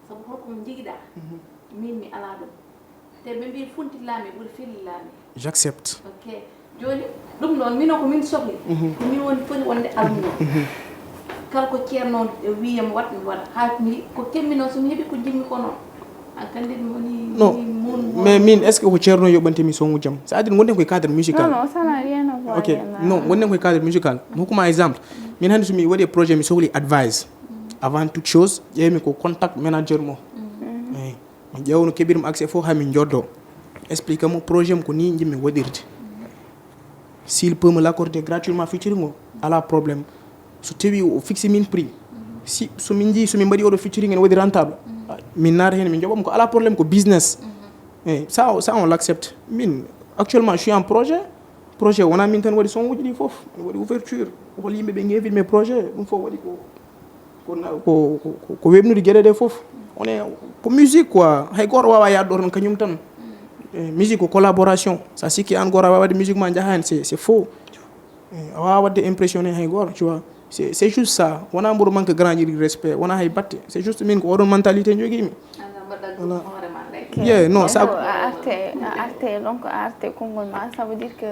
Sabu holko mo jigiɗa, min mi ala ɗum. Te ɓe mbi funti laami ɓuri felli laami. J'accepte. Ok. Joni ɗum ɗon mino ko min sohli, ko min woni foti wonde almuno. Kala ko ceerno wiyam wat mi waɗa, ha mi ko kemmi noon somi heɓi ko jimmi ko noon. An kandi mi woni Non, mun mais min est ce que ko ceerno yoɓantemi songu jam? C'est à dire gonden koye cadre musical. Non, non, ça n'a rien à voir. Ok, non, gonden koye cadre musical. Mi hokkuma exemple. Min hannde somi waɗi projet mi sohli advice, avant toute chose ƴeewmi ko contact manager mo. Eyi, mi ƴeewa no keɓirmi accès fof, ha min joddo, explique mo projet am ko ni jimmi waɗirde. S'il peut me l'accorder gratuitement featuring o, Alaa problème. So tawi o fixi min prix, si, so min njii, so min mbaɗi oɗo featuring ene waɗi rentable, ah, min naata heen, min njoɓam ko alaa problème, ko business. Eh, ça, ça, on l'accepte. Min, actuellement, je suis en projet. Projet wonaa min tan waɗi son uji ɗi fof. Mi waɗi ouverture. Hol yimɓe ɓe ngeewiri mi projet, ɗum fof waɗi ko, ko na-, ko, ko, ko, ko weɓnude geɗe ɗe fof. On est, ko musique quoi. Hay gooto waawaa yaade ɗo tan kañum tan. Eh, musique ko collaboration. So a sikki aan gooto a waawaa waɗde musique ma njaha heen, c'est, c'est faux. Eh, a waawaa waɗde impressionné hay gooto, tu vois. C'est, c'est juste ça. Wonaa mboɗo manque grand jiɗi respect, wonaa hay batte. C'est juste min ko oɗon mentalité njogiimi. Voilà. Yeah, non, ça. A arte, a arte, donc a arte konngol ma, ça veut dire que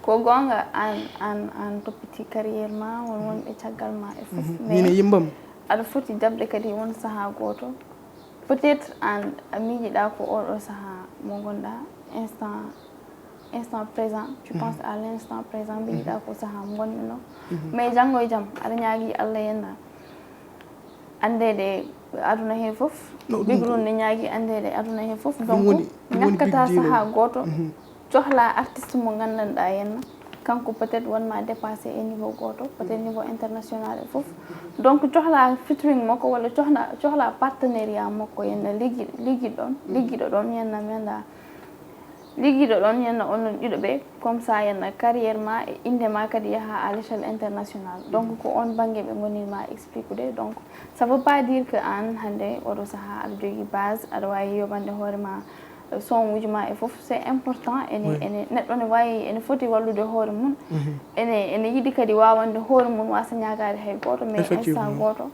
ko goonga aan, aan, aan toppiti carrière ma, won wonɓe caggal ma e fof. Min e yimɓam. Aɗa foti jaɓde kadi won sahaa gooto. Peut-être aan a miijiɗaa ko oɗo sahaa mo ngonɗaa, instant, instant présent, tu penses à l'instant présent, mbiɗiɗa ko sahaa mo ngonmi ɗo. Mais janngo e jam, aɗa ñaagi Allah yenna anndeede aduna he fof. Bigrun ne ñaagi anndeede aduna he fof. Donc ñakkata sahaa gooto, cohla artiste mo nganndanɗaa yenna, kanko peut-être wonma dépassé e niveau gooto, peut-être niveau international e fof. Donc cohla featuring makko walla cohla, cohla partenariat makko yenna liggi, liggiɗon, liggiɗo ɗon yenna menda. Liggiɗo ɗon yenna onon ɗiɗo ɓe, comme ça yenna carrière ma e innde ma kadi yaha à l'échelle internationale. Donc ko on bannge ɓe ngonirma expliquude. Donc ça veut pas dire que aan hannde oɗo sahaa aɗa jogii base, aɗa waawi yoɓande hoore ma son uji ma e fof. C'est important, ene, ene, neɗɗo ne waawi, ene foti wallude hoore mum. Ene, ene yiɗi kadi waawande hoore mum, waasa ñaagaade hay gooto, mais instant gooto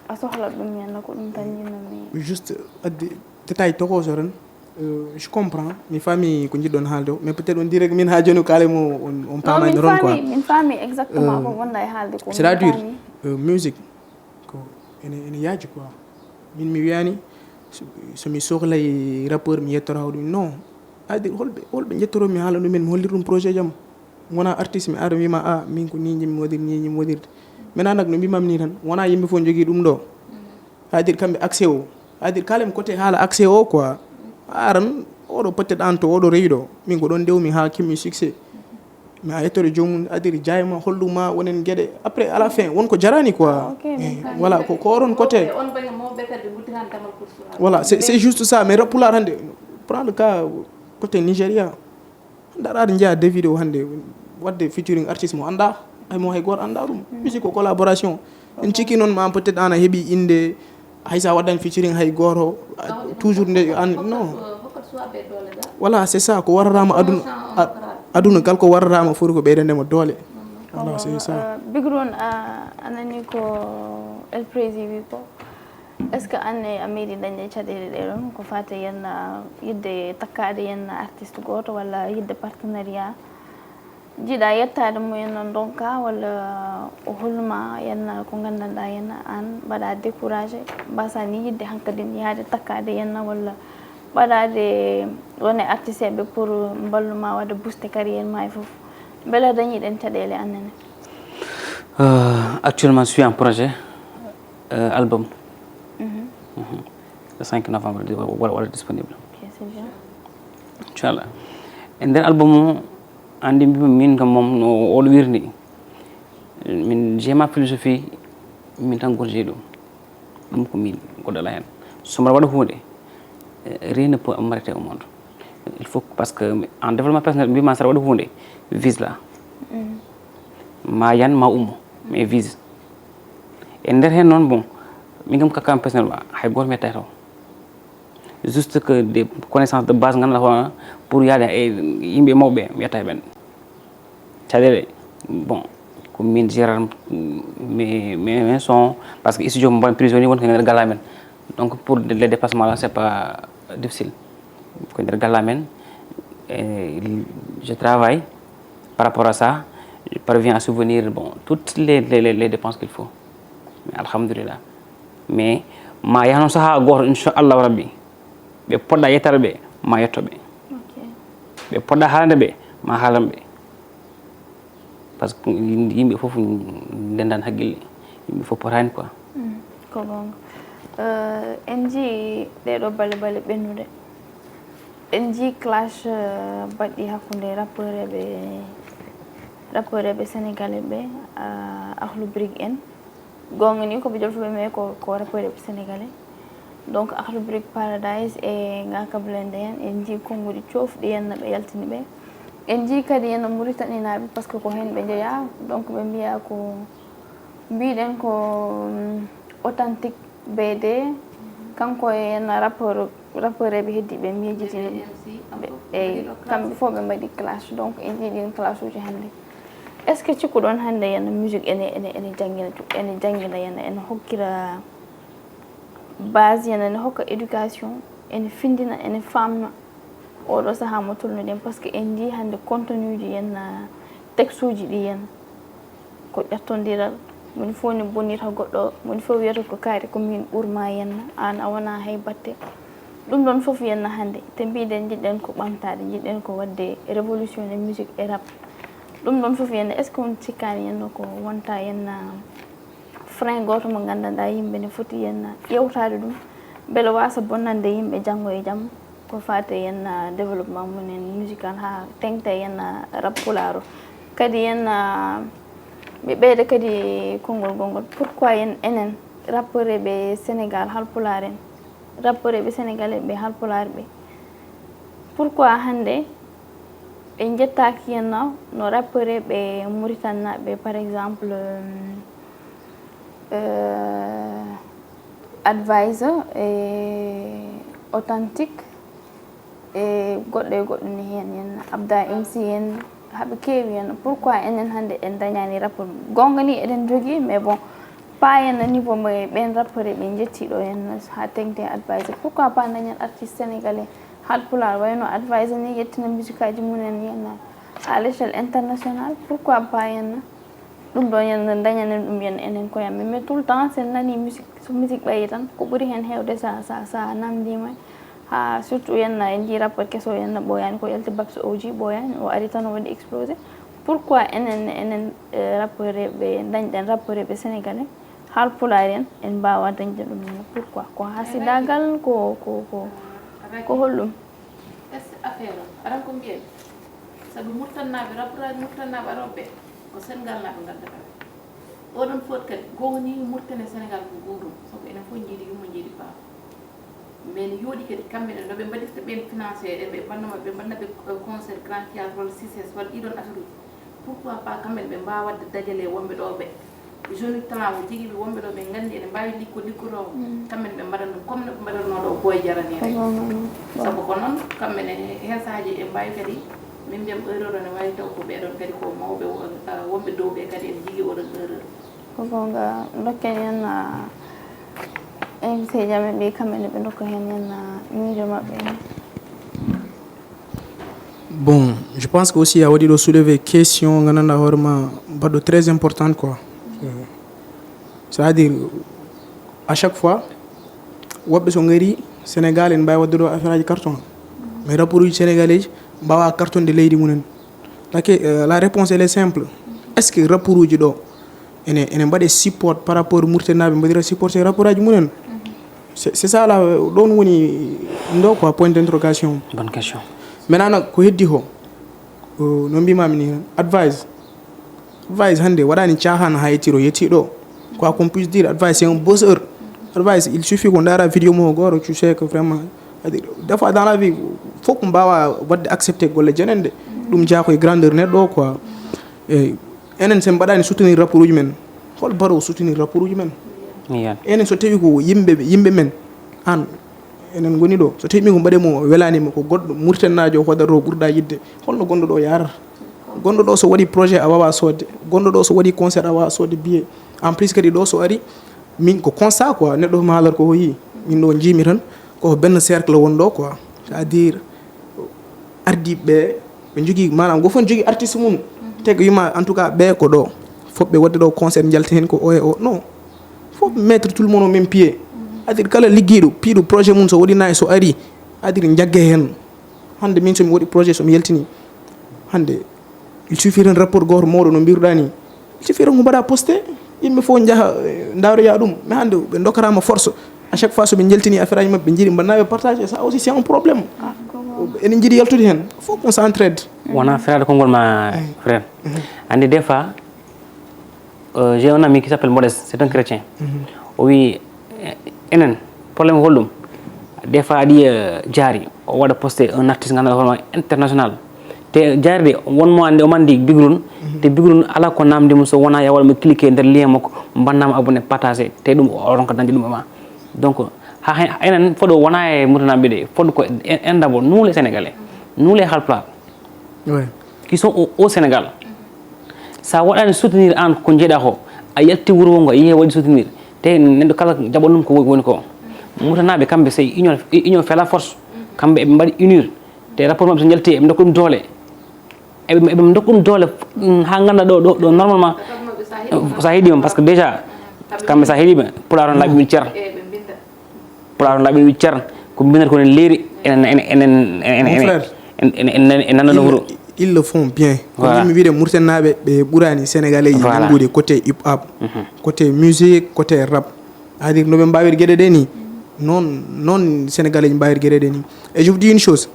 a sohlat ɗum yenna, ko ɗum tan jinnumi. Juste addi détail tokoso tan. Euh, je comprends, mi faami ko njiɗɗon haalde o, mais peut-être on dirait que min haa jooni ko kaalen mo on, on paamaani ɗon quoi. Min faami exactement ko wonɗa e haalde ko. C'est-à-dire, euh, musique ko ene, ene yaaji quoi. Min mi wiyaani so, so mi sohlay rappeur mi yettora hoɗum, non. Addi holɓe, holɓe njettoroo mi haala ɗumen, mi hollira ɗum projet jam. Wonaa artiste mi ara mi wiima a min ko nii njimmi waɗirde, nii njimmi waɗirde. Maintenant nak no mbimam ni tan, wonaa yimɓe fof njogii ɗum ɗo. C'est-à-dire kamɓe accès o, c'est-à-dire kaalem côté haala accès o quoi. A aran oɗo peut-être aan to oɗo rewi ɗo, min ko ɗon ndewmi haa keɓmi succès. Mais a yettoto joomum, c'est-à-dire jaayma, holluma wonen geɗe, après à la fin won ko jarani quoi. Voilà, ko, ko oɗon côté. Voilà, c'est, c'est juste ça. Mais rap pulaar hannde, prends le cas côté Nigeria. Ndaɗa aɗa njiya Davido hannde waɗde featuring artiste mo annda, hay mo hay gooto annda ɗum. Musique ko collaboration. En cikki noon ma peut-être aan a heɓi innde, hay sa waɗdan featuring hay gooto, toujours nde an non. Voilà, c'est ça, ko warrama aduna, aduna kala ko warrama foti ko ɓeydande mo doole. Voilà, c'est ça. Bigrun, a anani ko El Prezi wi ko, est-ce que aan ne a meeɗi dañde caɗeele ɗe ɗon ko fate yenna yidde takkaade yenna artiste gooto walla yidde partenariat? Jiɗa yettaade mo yenna ndonka walla o holluma yenna ko nganndanɗa yenna aan mbaɗa découragé, mbasa ni yidde hankadin yaade takkaade yenna walla mbaɗaade wone artiste ɓe pour mballuma waɗa booster carrière ma e fof? Mbele dañiɗen caɗeele annene? Euh, actuellement je suis en projet, euh, album. Le cinq novembre waɗa disponible. Inchallah. E nder album o, anndi mbimi min kam moom no oɗo wirdi. Min j'ai ma philosophie, min tan goto jeyi ɗum. Ɗum ko min goɗɗo ala heen. So mbaɗa waɗa huunde, rien ne peut m'arrêter au monde. Il faut, parce que en développement personnel mbima saɗa waɗa huunde, vise la. Ma yan ma ummo, mais vise. E nder heen noon, bon, min kam kakkam personnel, hay gooto mi yettato. Juste que des connaissances de base ngannduɗaa hono pour yaade e yimɓe mawɓe mi yetta e ɓen. Caɗeele, bon, ko min gérer mes, mes, mes sons, parce que studio mo mbaɗmi prisonnier woni ko nder galle amen. Donc pour les déplacements là c'est pas difficile. Ko nder galle amen. Et je travaille par rapport à ça, je parviens à subvenir, bon, toutes les, les, les dépenses qu'il faut. Mais alhamdulillah. Mais ma yahno saha goto inchallahu rabbi, ɓe poɗɗa yettade ɓe ma yetto ɓe. Ɓe poɗɗa haalande ɓe ma haalan ɓe. Parce que yimɓe fof ndendan haqqille, yimɓe fof potani quoi. Ko gonga. En jii ɗeɗo bale bale ɓennude, en jii clash baɗɗi hakkunde rappeur eɓe rappeureɓe sénégalais ɓe, ah, Akhlou Brick en. Gonga ni ko ɓe jolfuɓe, mais ko, ko rappeureɓe sénégalais. Donc Akhlou Brick Paradise e Ngaaka Blindé en, en jii konnguɗi coofɗi en no ɓe yaltini ɓe. En jii kadi en no Mauritanie naaɓe, parce que ko heen ɓe njeyaa. Donc ɓe mbiya ko, mbiɗen ko, mm, Authentique B D, kanko e en rappeur, rappeureɓe heddiɓe miijitini ɓe. Eyyi, kamɓe fof ɓe mbaɗi clash. Donc en jii ɗin clash uji hannde. Est-ce que cikkuɗon hannde yen musique ene, ene, ene janngina, ene janngina yen, ene hokkira base yen, ene hokka éducation, ene findina, ene famna oɗo sahaa mo tolnuɗen? Parce que en jii hannde contenu ji yen, ah, texte uji ɗi yen, ko ƴattondiral, moni fof ne bonnita goɗɗo, moni fof wiyata ko kaari ko min ɓurma yen, an a wona hay batte. Ɗum ɗon fof yen hannde, te mbiɗen jiɗɗen ko ɓamtaade, jiɗɗen ko waɗde révolution e musique e rap. Ɗum ɗon fof yen, est-ce que on cikkaani yen ko wonta yen frein gooto mo nganndanɗaa yimɓe ne foti yen ƴeewtaade ɗum, mbele waasa bonnande yimɓe janngo e jam ko faati e yen, ah, développement mum en musical haa teŋta e yen, ah, rap pulaar o. Kadi yen, ah, mi ɓeyda kadi konngol gongol, pourquoi yen enen rappeureɓe Sénégal Haalpulaar en, rappeureɓe sénégalais ɓe Haalpulaar ɓe, pourquoi hannde ɓe njettaaki yen no, no rappeureɓe Mauritanie naaɓe, par exemple, euh, Adviser e Authentique e goɗɗo e goɗɗo ni heen, en Abda M C en, haɓe keewi heen. Pourquoi enen hannde en dañaani rapport? Goonga ni eɗen njogii, mais bon, pas heen niveau mo ɓeen rappeur ɓe njetti ɗo heen haa teŋti Adviser. Pourquoi pas dañen artiste sénégalais Haalpulaar wayno Adviser ni yettina musique aji mum en heen à l'échelle internationale? Pourquoi pas heen? Ɗum ɗo yen dañanen ɗum yen enen koye amen. Mais tout le temps, sen nani musique, so musique ɓayi tan, ko ɓuri hen heewde sa, sa, sa namdima. Ha surtout yen en jii rappeur keso yen ɓooyani, ko yalti Babs O G ɓooyani, o ari tan o waɗi explosé. Pourquoi enen, enen, eh, rappeur ɓe, dañɗen rappeur ɓe sénégalais, Haalpulaar en, en mbaawa dañde ɗum? Pourquoi? Ko hasidagal, ko, ko, ko, ko holɗum? Est-ce que affaire o, aran ko mbiyen? Sabu Murtannaaɓe, rappeur aji Murtannaaɓe arooɓe ɓe, ko Senegaalnaaɓe ngaddata ɓe. Oɗon fof kadi, goonga ni Murtani e Senegaal ko gootum, sabu enen fof njiidi yumma, njiidi baaba. Mais ne yooɗi kadi kamɓe ne, no ɓe mbaɗirta ɓeen financé, eɓe mbanna maɓɓe, ɓe mbanna ɓe, eh, concert Grand Théâtre walla C I C E S walla ɗiɗon affaire uji. Pourquoi pas kamɓe ne ɓe mbaawa waɗde dajale wonɓe ɗo ɓe? Jeune talent o jogii ɓe wonɓe ɗo ɓe nganndi ene mbaawi likko likkotoo. Mm. Kamɓe ne ɓe mbaɗan ɗum comme no ɓe mbaɗatnoo ɗo Boy Jara ni. Ko rek. Noon, noon. Sabu ko noon, kamɓe ne heen sahaaji ɓe mbaawi kadi, min mbiyam erreur o ne waawi taw ko ɓeɗon kadi ko mawɓe wo-, ah, wonɓe dow ɓe kadi ene jogii oɗon erreur. Ko goonga, dokken en, ah, invité ji amen ɓe, kamɓe ne ɓe ndokka heen en, ah, miijo maɓɓe en. Bon, je pense que aussi a waɗi ɗo soulever question gandanɗa hoore ma, baɗɗo très importante quoi. C'est-à-dire, à chaque fois, woɓɓe so ngari Sénégal en mbawi wadde ɗo affaire aji carton, mais rapport uji sénégalais mbawa cartonde leydi mumen. Lake, euh, la réponse elle est simple. Est-ce que rapport uji ɗo ene, ene mbaɗe support par rapport Mauritanie naɓe mbaɗira supporté rapport aji mumen? C'est, c'est ça là, ɗon woni ndo quoi, point d'interrogation. Bonne question. Maintenant nag ko heddi ko, euh, no mbimami ni, Advice. Advice hannde waɗani caahan ha yettiro, yetti ɗo. Quoi qu'on puisse dire, Advice c'est un bosseur. Advice, il suffit ko ndaara vidéo mo goro, tu sais que vraiment, c'est-à-dire, des fois dans la vie, faut ko mbawa wadde accepter golle jenende. Ɗum jeya koye grandeur neɗɗo quoi. Eyyi, enen sen mbaɗani soutenir rapport uji men, hol baɗowo soutenir rapport uji men? Enen so tawi ko yimɓe, yimɓe men, an, enen ngoni ɗo, so tawi min ko mbaɗe mo welani mo, ko goɗɗo Mauritanie najo hoodata ɗo ɓurɗa yidde, holno gonɗo ɗo yarata? Gonɗo ɗo so waɗi projet a wawa sodde, gonɗo ɗo so waɗi concert a wawa sodde billet. En plus kadi ɗo so ari, min ko constat quoi, neɗɗo mi haalata ko o yii. Min ɗo jiimi tan, ko benn cercle woni ɗo quoi. C'est-à-dire, ardiɓe ɓe, ɓe jogii, maanaam, go fof ne jogii artiste mum. Te ko wima, en tout cas, ɓe ko ɗo. Fof ɓe waɗde ɗo concert, njalti heen ko o e o. Non. Fof mettre tout le monde au même pied. C'est-à-dire, kala liggiiɗo, piiɗo projet mum, so waɗi nayi, so ari, c'est-à-dire, jagge heen. Hannde min, so mi waɗi projet, so mi yaltini, hannde, il suffit tan rapport gooto mawɗo no mbiruɗa ni. Il suffit tan ko mbaɗa posté, yimɓe fof njaha, eh, ndaroya ɗum. Mais hannde ɓe dokkarama force. À chaque fois so ɓe njaltini affaire aji maɓɓe, ɓe jiiɗi mbaɗanaɓe partage, ça aussi c'est un problème. Ah, ko Eɗen njiɗi yaltude heen, fof qu'on s'entraide. Wona feraade konngol ma, frère. Anndi, des fois, euh, j'ai un ami qui s'appelle Modeste, c'est un chrétien. O wi, eh, enen, problème ko holɗum? Des fois aɗa yiya, euh, jaari, o waɗa posté un artiste ganduɗa hoorema international. Te jaari de, won mo andi, o mandi Big Run, te Big Run ala ko namdi mum so wona ya waɗa mo cliquer nder lien makko, mbannama abonné, partagé, te ɗum o ronka dañde ɗum e ma. Donc, ha hen, enen fodo wona e Murtanaɓe de, fodo ko en, en d'abord, nous les Sénégalais, nous les Halpulaar, Ouais. qui sont au, au Sénégal. Sa waɗani soutenir an ko jeeɗa ko, a yalti wuro ngo, a yihe waɗi soutenir. Te neɗɗo kala jaɓa ɗum ko woni ko. Murtanaɓe kamɓe c'est union, union fait la force. Kamɓe eɓe mbaɗi unir. Te rapport maɓɓe so jalti eɓe dokka ɗum doole. Eɓe, eɓe dokka ɗum doole, mm, ha ganda ɗo, ɗo, ɗo normalement, sa heeɗima, parce que déjà, kamɓe sa heeɗima, pulaar on laaɓi cer. Pulaar on laaɓi cer. Ko mbinata ko ene leeri, enen, enen, enen, enen, Mon enen, frère, en, en, en, en nanano ils, wuro. Ils le font bien. Ko Voilà. Yimɓe wiide Murtanaɓe ɓe ɓurani Sénégalais yi Voilà. Nanngude côté hip hop, côté musique, côté rap. C'est-à-dire no ɓe mbawir gueɗe ɗe ni, noon, noon Sénégalais mbawir gueɗe ɗe ni. Et je vous dis une chose,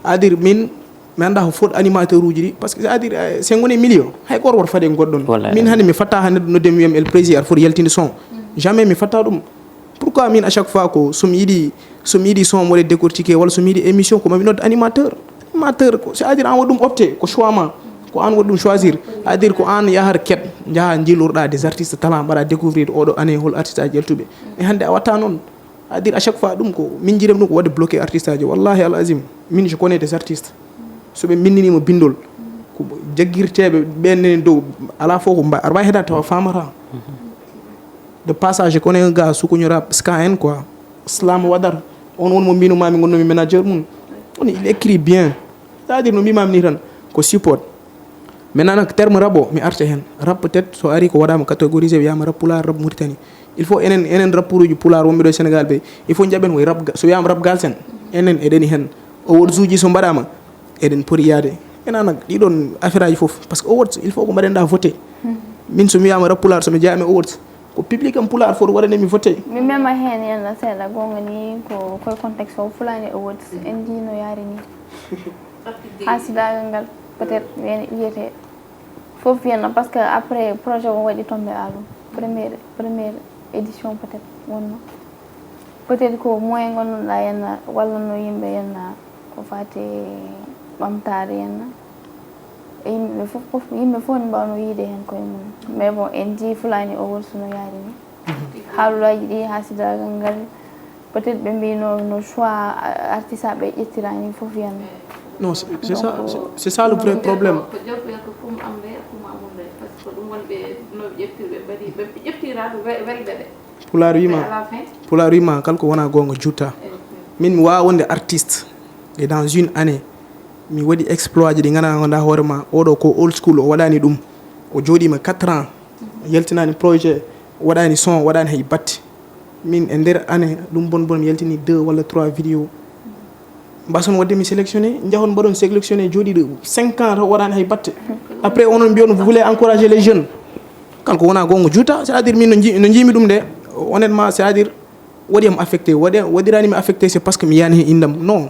c'est-à-dire min mi annda ko fot animateur uji ɗi, parce que c'est-à-dire, eh, sen woni milieu, hay goto woto faade e goɗɗon. Wallahi. Min hannde mi fatta hannde no dem wiyam El Prési aɗa foti yaltinde son. Jamais mi fatta ɗum. Pourquoi min à chaque fois ko somi yiɗi, somi yiɗi son mo waɗe décortiqué walla somi yiɗi émission ko mami nodde animateur? Animateur ko c'est-à-dire an waɗi ɗum opté, ko choix ma, ko an waɗi ɗum choisir. C'est-à-dire ko an yahar keɗ, jaha jilorɗa des artistes talent, mbaɗa découvrir oɗo année hol artiste aji yaltuɓe. E hannde a watta noon. C'est-à-dire à chaque fois ɗum ko min jiiɗam ɗum ko waɗde bloqué artiste aji, wallahi al azim. Min je connais des artistes, so ɓe mbinndinima bindol, ko jaggirteɓe ɓen ne dow, ala fof ko mba aɗa wawi heɗade tawa famata. De passage, kono en ga sukuño rap ska en quoi, slam waɗar, on won mo mbinumami gonnomi manager mum, on il écrit bien. C'est-à-dire no mbimami ni tan, ko support. Maintenant nak terme rap o mi arta hen, rap peut-être so ari ko waɗama catégorisé wiyama rap pulaar, rap Mauritanie. Il faut enen, enen rappeur uji pulaar wonɓe ɗo e Sénégal ɓe, il faut jaɓen koye rap ga- so wiyama rap galsen, enen eɗeni hen. Awards uji so mbaɗama, eɗen poti yaade. Maintenant nak ɗiɗon affaire aji foof, parce que awards il faut ko mbaɗenɗa voté. Min somi wiyama rap pulaar, somi jeeyama e awards, ko public am pulaar foti waɗanemi voté. Mi mema heen yenna seeɗa, goonga ni ko koye contexte o Fulani Awards en ndi no yaari ni. Hasidagal ngal peut-être wiyete fof yenna, parce que après projet o waɗi tombé alum première, première édition peut-être wonno. Peut-être ko moyen gonnoɗa yenna wallanno yimɓe yenna ko fati ɓamtaare yenna. E yimɓe fof, fof, yimɓe fof ne mbawno yiide heen koye mum. Mais bon, en njii Fulani Awards no yaari ni. Haalulaaji ɗi, hasidagal ngal, peut-être ɓe mbino no choix artiste aɓe ƴettirani fof yan. Non, c'est c'est ça, c'est- c'est ça le vrai problème. Ko jawtoyal ko kum am nde, kum amum nde. Parce que ɗum wonɓe no ɓe ƴeftirɓe mbaɗi, ɓe ƴeftiraaɓe welɓe ɓe. Pulaar wima, À la fin, pulaar wima kala ko wona goonga jutta. Min mi wawa wonde artiste e dans une année mi waɗi exploit ji ɗi ganduɗa, ganduɗa hoore ma oɗo ko old school, o waɗani ɗum, o jooɗima quatre ans, yaltinani projet, waɗani son, waɗani hay batte. Min e nder année ɗum bon bon mi yaltini deux walla trois vidéo. Mbason wadde mi sélectionné, jahon mbaɗon sélectionné, jooɗiɗo cinq ans taw waɗani hay batte. Après onon mbiyon vous voulez encourager les jeunes. Kanko wona gonga juuta, c'est à dire min no ji- no jiimi ɗum de, honnêtement, c'est à dire waɗi am affecté, waɗi waɗirani mi affecté c'est parce que mi yani hen indam. Non.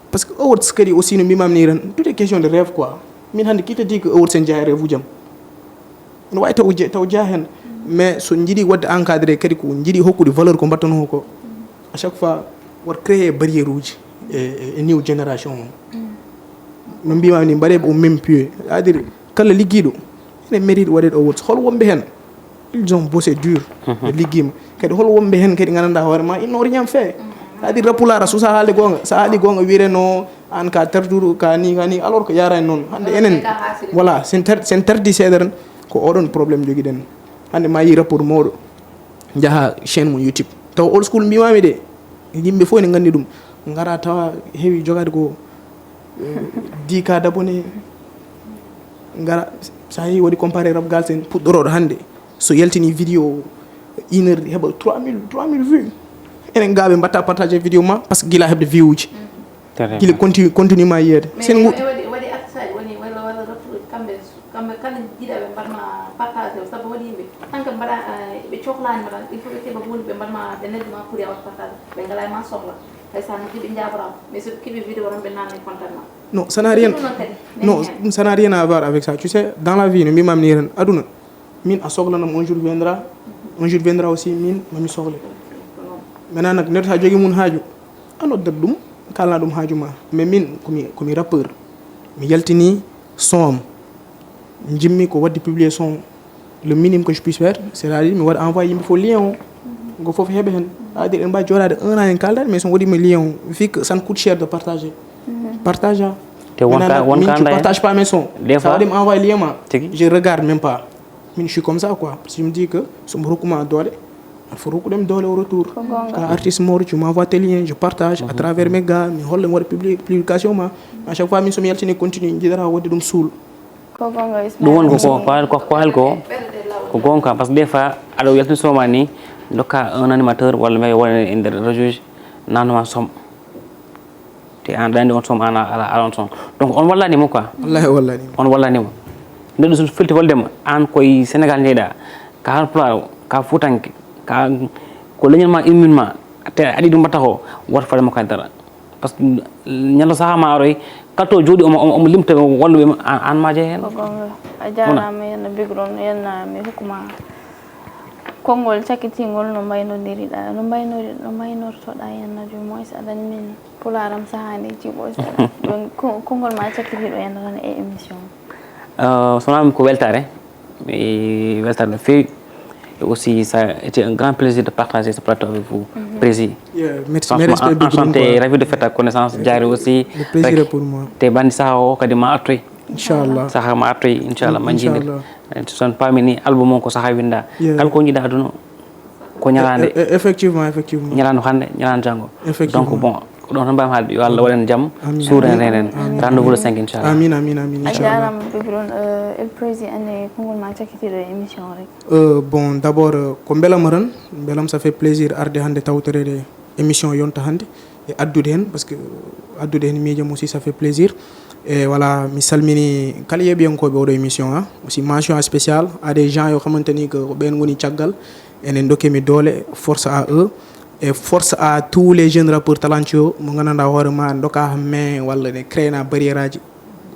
Parce que awards kadi aussi no mbimami ni tan, tout est question de rêve quoi. Min hannde qui te dit que awards en jeeya rêve ujam? Ene wawi taw je- taw jeeya hen. Mais so jiiɗi wadde encadré kadi ko jiiɗi hokkude valeur ko mbattanoo ko, à chaque fois wat créer barrière uji e, e, e new génération o. No mbimami ni, mbaɗe au même pied, c'est à dire kala liggiiɗo ene mérite waɗede awards. Hol wonɓe hen ils ont bossé dur, ɓe liggiima. Kadi hol wonɓe hen kadi gandanɗa hoore ma ils n'ont rien fait? C'est à dire rappulaar a susa haalde gonga, sa haali gonga wiyete no an ka tertuɗo ka ni ka ni, alors que yarani noon. Hannde enen voilà sen ter- sen terdi seeɗa tan, ko oɗon problème jogiɗen. Hannde ma yi rapport mawɗo, jaha chaîne mum YouTube, taw old school mbimami de, yimɓe fof ene nganndi ɗum, ngara tawa heewi jogade ko, eh, dix K d'abonnés, ngara sa yehi waɗi comparé rap galsen puɗɗoroɗo hannde, so yaltini vidéo une heure heɓa trois mille, trois mille vues. Enen ga ɓe mbatta partagé vidéo ma parce que gila heɓde vue uji, gila continue continue ma yiyeede. Sen ngu- waɗi waɗi artiste aji woni walla walla rappeur kamɓe kamɓe kala jiiɗa ɓe mbaɗma partagé o sabu waɗi yimɓe tan kam mbaɗa ɓe cohlani ma tan il faut ɓe keɓa hunde ɓe mbaɗma ɓe noddi ma pour a waɗ partagé, ɓe ngala ma sohla. Ndeysaan, no jiɗi njaaboraama. Mais so ɓe keɓii vidéo tan, ɓe naamnii contact ma. Non, ça n'a rien. Ɗum noon kadi. Non, ça n'a rien à voir avec ça. Tu sais, dans la vie, no mbimami ni tan, aduna, min a sohlanam, un jour viendra, un jour viendra aussi, min mami sohle. Maintenant nag, neɗɗo sa jogi mum haaju, a noddat ɗum, kalna ɗum haaju ma. Mais min komi komi rappeur, mi yaltini son am, jimmi ko wadde publier son. Le minimum que je puisse faire, c'est à dire mi waɗa envoyé yimɓe fof lien o, ngo fof heɓa heen. C'est à dire en mbawi jooɗade un an en kaldat, mais so waɗima lien o, vu que ça ne coûte cher de partager, partage a. Te wonka wonka Je partage pas mes sons. Des Ça fois- waɗima envoyé lien ma, Tigi. Je regarde même pas. Min, je suis comme ça, quoi, parce que je me dis que somo rokkuma doole, aɗa foti rokkude mi doole au retour. Ka artiste moro, tu m'envoies tes liens, je partage à travers mes gars, mi holla mi waɗa publi- publication ma. À chaque fois min somi yaltini continue jiɗata wadde ɗum suul. Ko gonga Ɗum woni Ismaila. Ko ko ko ko halko. Ko gonka, parce que des fois aɗa yaltini soma ni, dokka un animateur walla mais wona e nder réseau ji, nanuma som. Te an ɗandi on som, an ala ala on som. Donc on wallani mo quoi. Wallahi o wallani. On wallani mo. Neɗɗo so felti walde ma, an koye Sénégal jeyɗa, ka halpulaar, ka fuutanke, ka ko leñol ma, immin ma, te aɗa yiɗi mbatta ko, woto faade mo kadi dara. Parce que ñallo saha ma aroy, kala to jooɗi omo omo limta walluɓe ma, an ma jeeya heen. Ko gonga. A jaaraama, yenna bigron, yenna mi hokkuma konngol cakkitingol no mbaynodiriɗa, no mbaynori no mbaynortoɗa, yenna du moins aɗan min pularam sahani jiɓo. Donc konngol ma cakkitiɗo, yenna tan e émission. Sonami ko weltare, mi weltare no feewi. Et aussi, ça a été un grand plaisir de partager ce plateau avec vous, Prési. Yeah, merci, Franchement, mes respects, en- big enchanté, room, quoi. Ravi de fête à connaissance. Jaari aussi. Le plaisir est pour moi. Te bandi saha o kadi ma artoy. Inchallah. Saha ma artoy, inchallah, ma jiidir. Inchallah. En son pamini album on ko saha winda. Yeah. Kala ko jiɗa aduna ko ñalande. E- e- effectivement, effectivement. Ñalande hande, ñalande jango. Effectivement. Donc bon, ko ɗon tan mbawmi haalde, yo Allah waɗan jam, Amin. suuran renen. Amin. Rendez-vous le cinq, inchallah. Amin, amin, amin, A inchallah. Jaaraama bigron. Elpresi, ane konngol ma cakkitiɗo e émission rek. Euh, bon, d'abord, euh, ko mbelam tan, mbelam, ça fait plaisir arde hannde tawtoreede émission yonta hannde e addude heen, parce que addude heen miijam aussi, ça fait plaisir. E voilà, mi salmini kala yeeɓiyankooɓe oɗo émission, hein. Aussi mention spéciale à des gens yo xamante ni que ko ɓeen ngoni caggal, enen ndokke mi doole, force à eux. Et force à tous les jeunes rappeurs talentueux mo nganndanɗaa hoore ma ndokka mais walla ne créena barrière aji.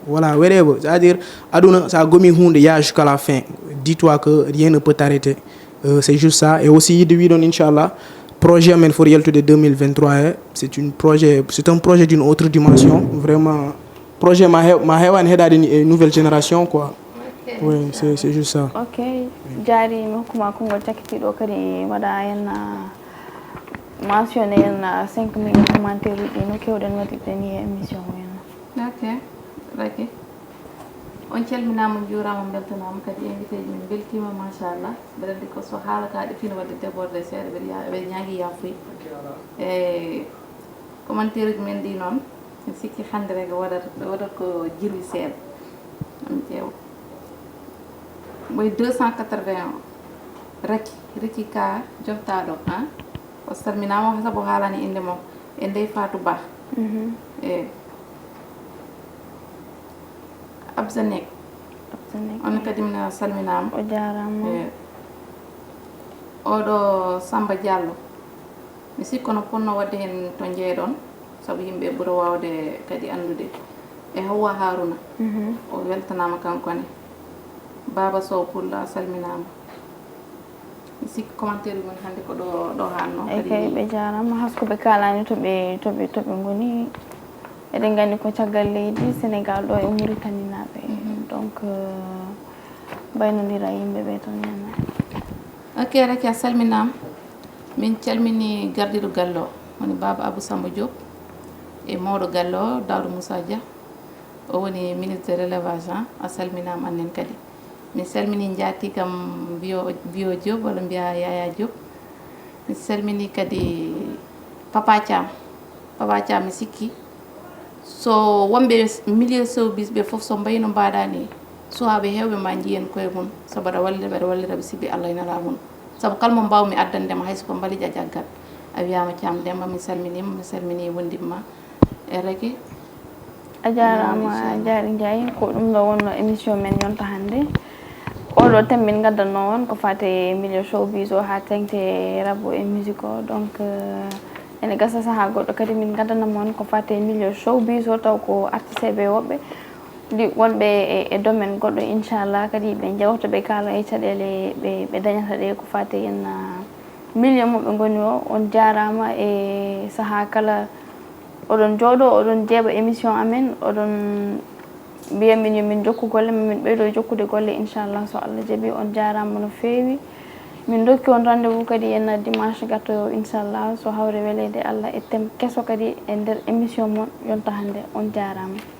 Voilà, wherever. C'est-à-dire, aduna, ça gomi hunde, ya jusqu'à la fin. Dis-toi que rien ne peut t'arrêter. Euh, c'est juste ça. Et aussi, de Widon, Inch'Allah, projet Amen for Yaltude deux mille vingt-trois, hein, c'est une projet, c'est un projet d'une autre dimension. Vraiment, projet ma hew- ma hewan hedade une nouvelle génération, quoi. Oui, c'est c'est juste ça. Ok. Jaari mi hokkuma konngol cakkitiɗo kadi mbaɗa hen, ah, mentionné hen, ah, cinq mille commentaire uji no kewɗen waɗirde ni e émission o hen. Ok, Raky. On calminaama, on njuuraama, on mbeltanaama kadi invité ji men mbeltiima machallah. Mbeɗa anndi ko so haala ka ɗefino waɗde débordé seeɗa, mbeɗa ya- mbeɗa ñaagi yaafuya. E commentaire uji men ɗi noon, mi sikki hannde rek waɗat waɗat ko jirwi seeɗa. Am ƴeew. Moy deux cent quatre-vingts o. Raky, Raky ka joftaaɗo, han? O salminaama sabu o haalaani innde makko. E ndey Fatou Ba. E Absa Nek. Absa Nek. On kadi mi salminaama. O jaaraama. E oɗo Samba Diallo. Mi sikko no ponno waɗde heen to njeeɗon, sabu yimɓe ɓura waawde kadi anndude. E Hawwa Haruna, o weltanaama kanko ne. Baaba Sow Pullo, a salminaama. Mi sikki commentaire mon hannde ko ɗo, ɗo hanno. Eyi kay, ɓe jaaraama. Hay so ko ɓe kaalani to ɓe, to ɓe, to ɓe ngoni. Eɗen nganndi ko caggal leydi Sénégal ɗo e Mauritanie naaɓe. Donc, euh, mbaynondira e yimɓe ɓe toon, Nana. Ok, Raky, a salminaama. Min calmini gardiiɗo galle o, woni Baaba Abou Samba Diop, e mawɗo galle o, Daouda Moussa Dia. O woni ministre de l'élevage, han? A salminaama, annen kadi. Mi salmini njaatigam Bio, Bio Diop, walla mbiya Yaya Diop. Mi salmini kadi Papa Thiam. Papa Thiam, mi sikki so wonɓe milieu showbiz ɓe fof, so mbayno mbaɗa ni, suwaaɓe heewɓe ma njiyen koye mum, sabu aɗa wallira ɓe, aɗa wallira ɓe, sibi Allah ina ala mum. Sabu kala mo mbawmi addande ma, hay so ko mbaliji a jaggat. A wiyaama Thiam Demba, mi salminiima, mi salmini wondiɓɓe ma. E Raky. A jaaraama, a jaari Njaay. Ko ɗum ɗo wonno émission men yonta hannde. Oɗo thème min ngaddanno on ko fate milieu showbiz o, haa teŋti e rap o e musique o. Donc, euh, Ene gasa sahaa goɗɗo kadi min ngaddana mon ko faati e milieu showbiz o, taw ko artiste ɓe woɓɓe ɗi wonɓe e, e domaine goɗɗo, inchallah, kadi ɓe njewta, ɓe kaala e caɗeele ɓe, ɓe dañata ɗe ko faati en, ah, milieu mo ɓe ngoni o. On jaaraama e sahaa kala oɗon jooɗo, oɗon jeeɓa émission amen, oɗon mbiya min yo min jokku golle, ma min ɓeydo jokkude golle, inchallah, so Allah jaɓi. On jaaraama no feewi. Min ndokki on rendez-vous kadi en dimanche gatto o, inchallah, so hawre weleede Allah, e thème keso kadi e nder émission mon yonta hannde. On jaaraama.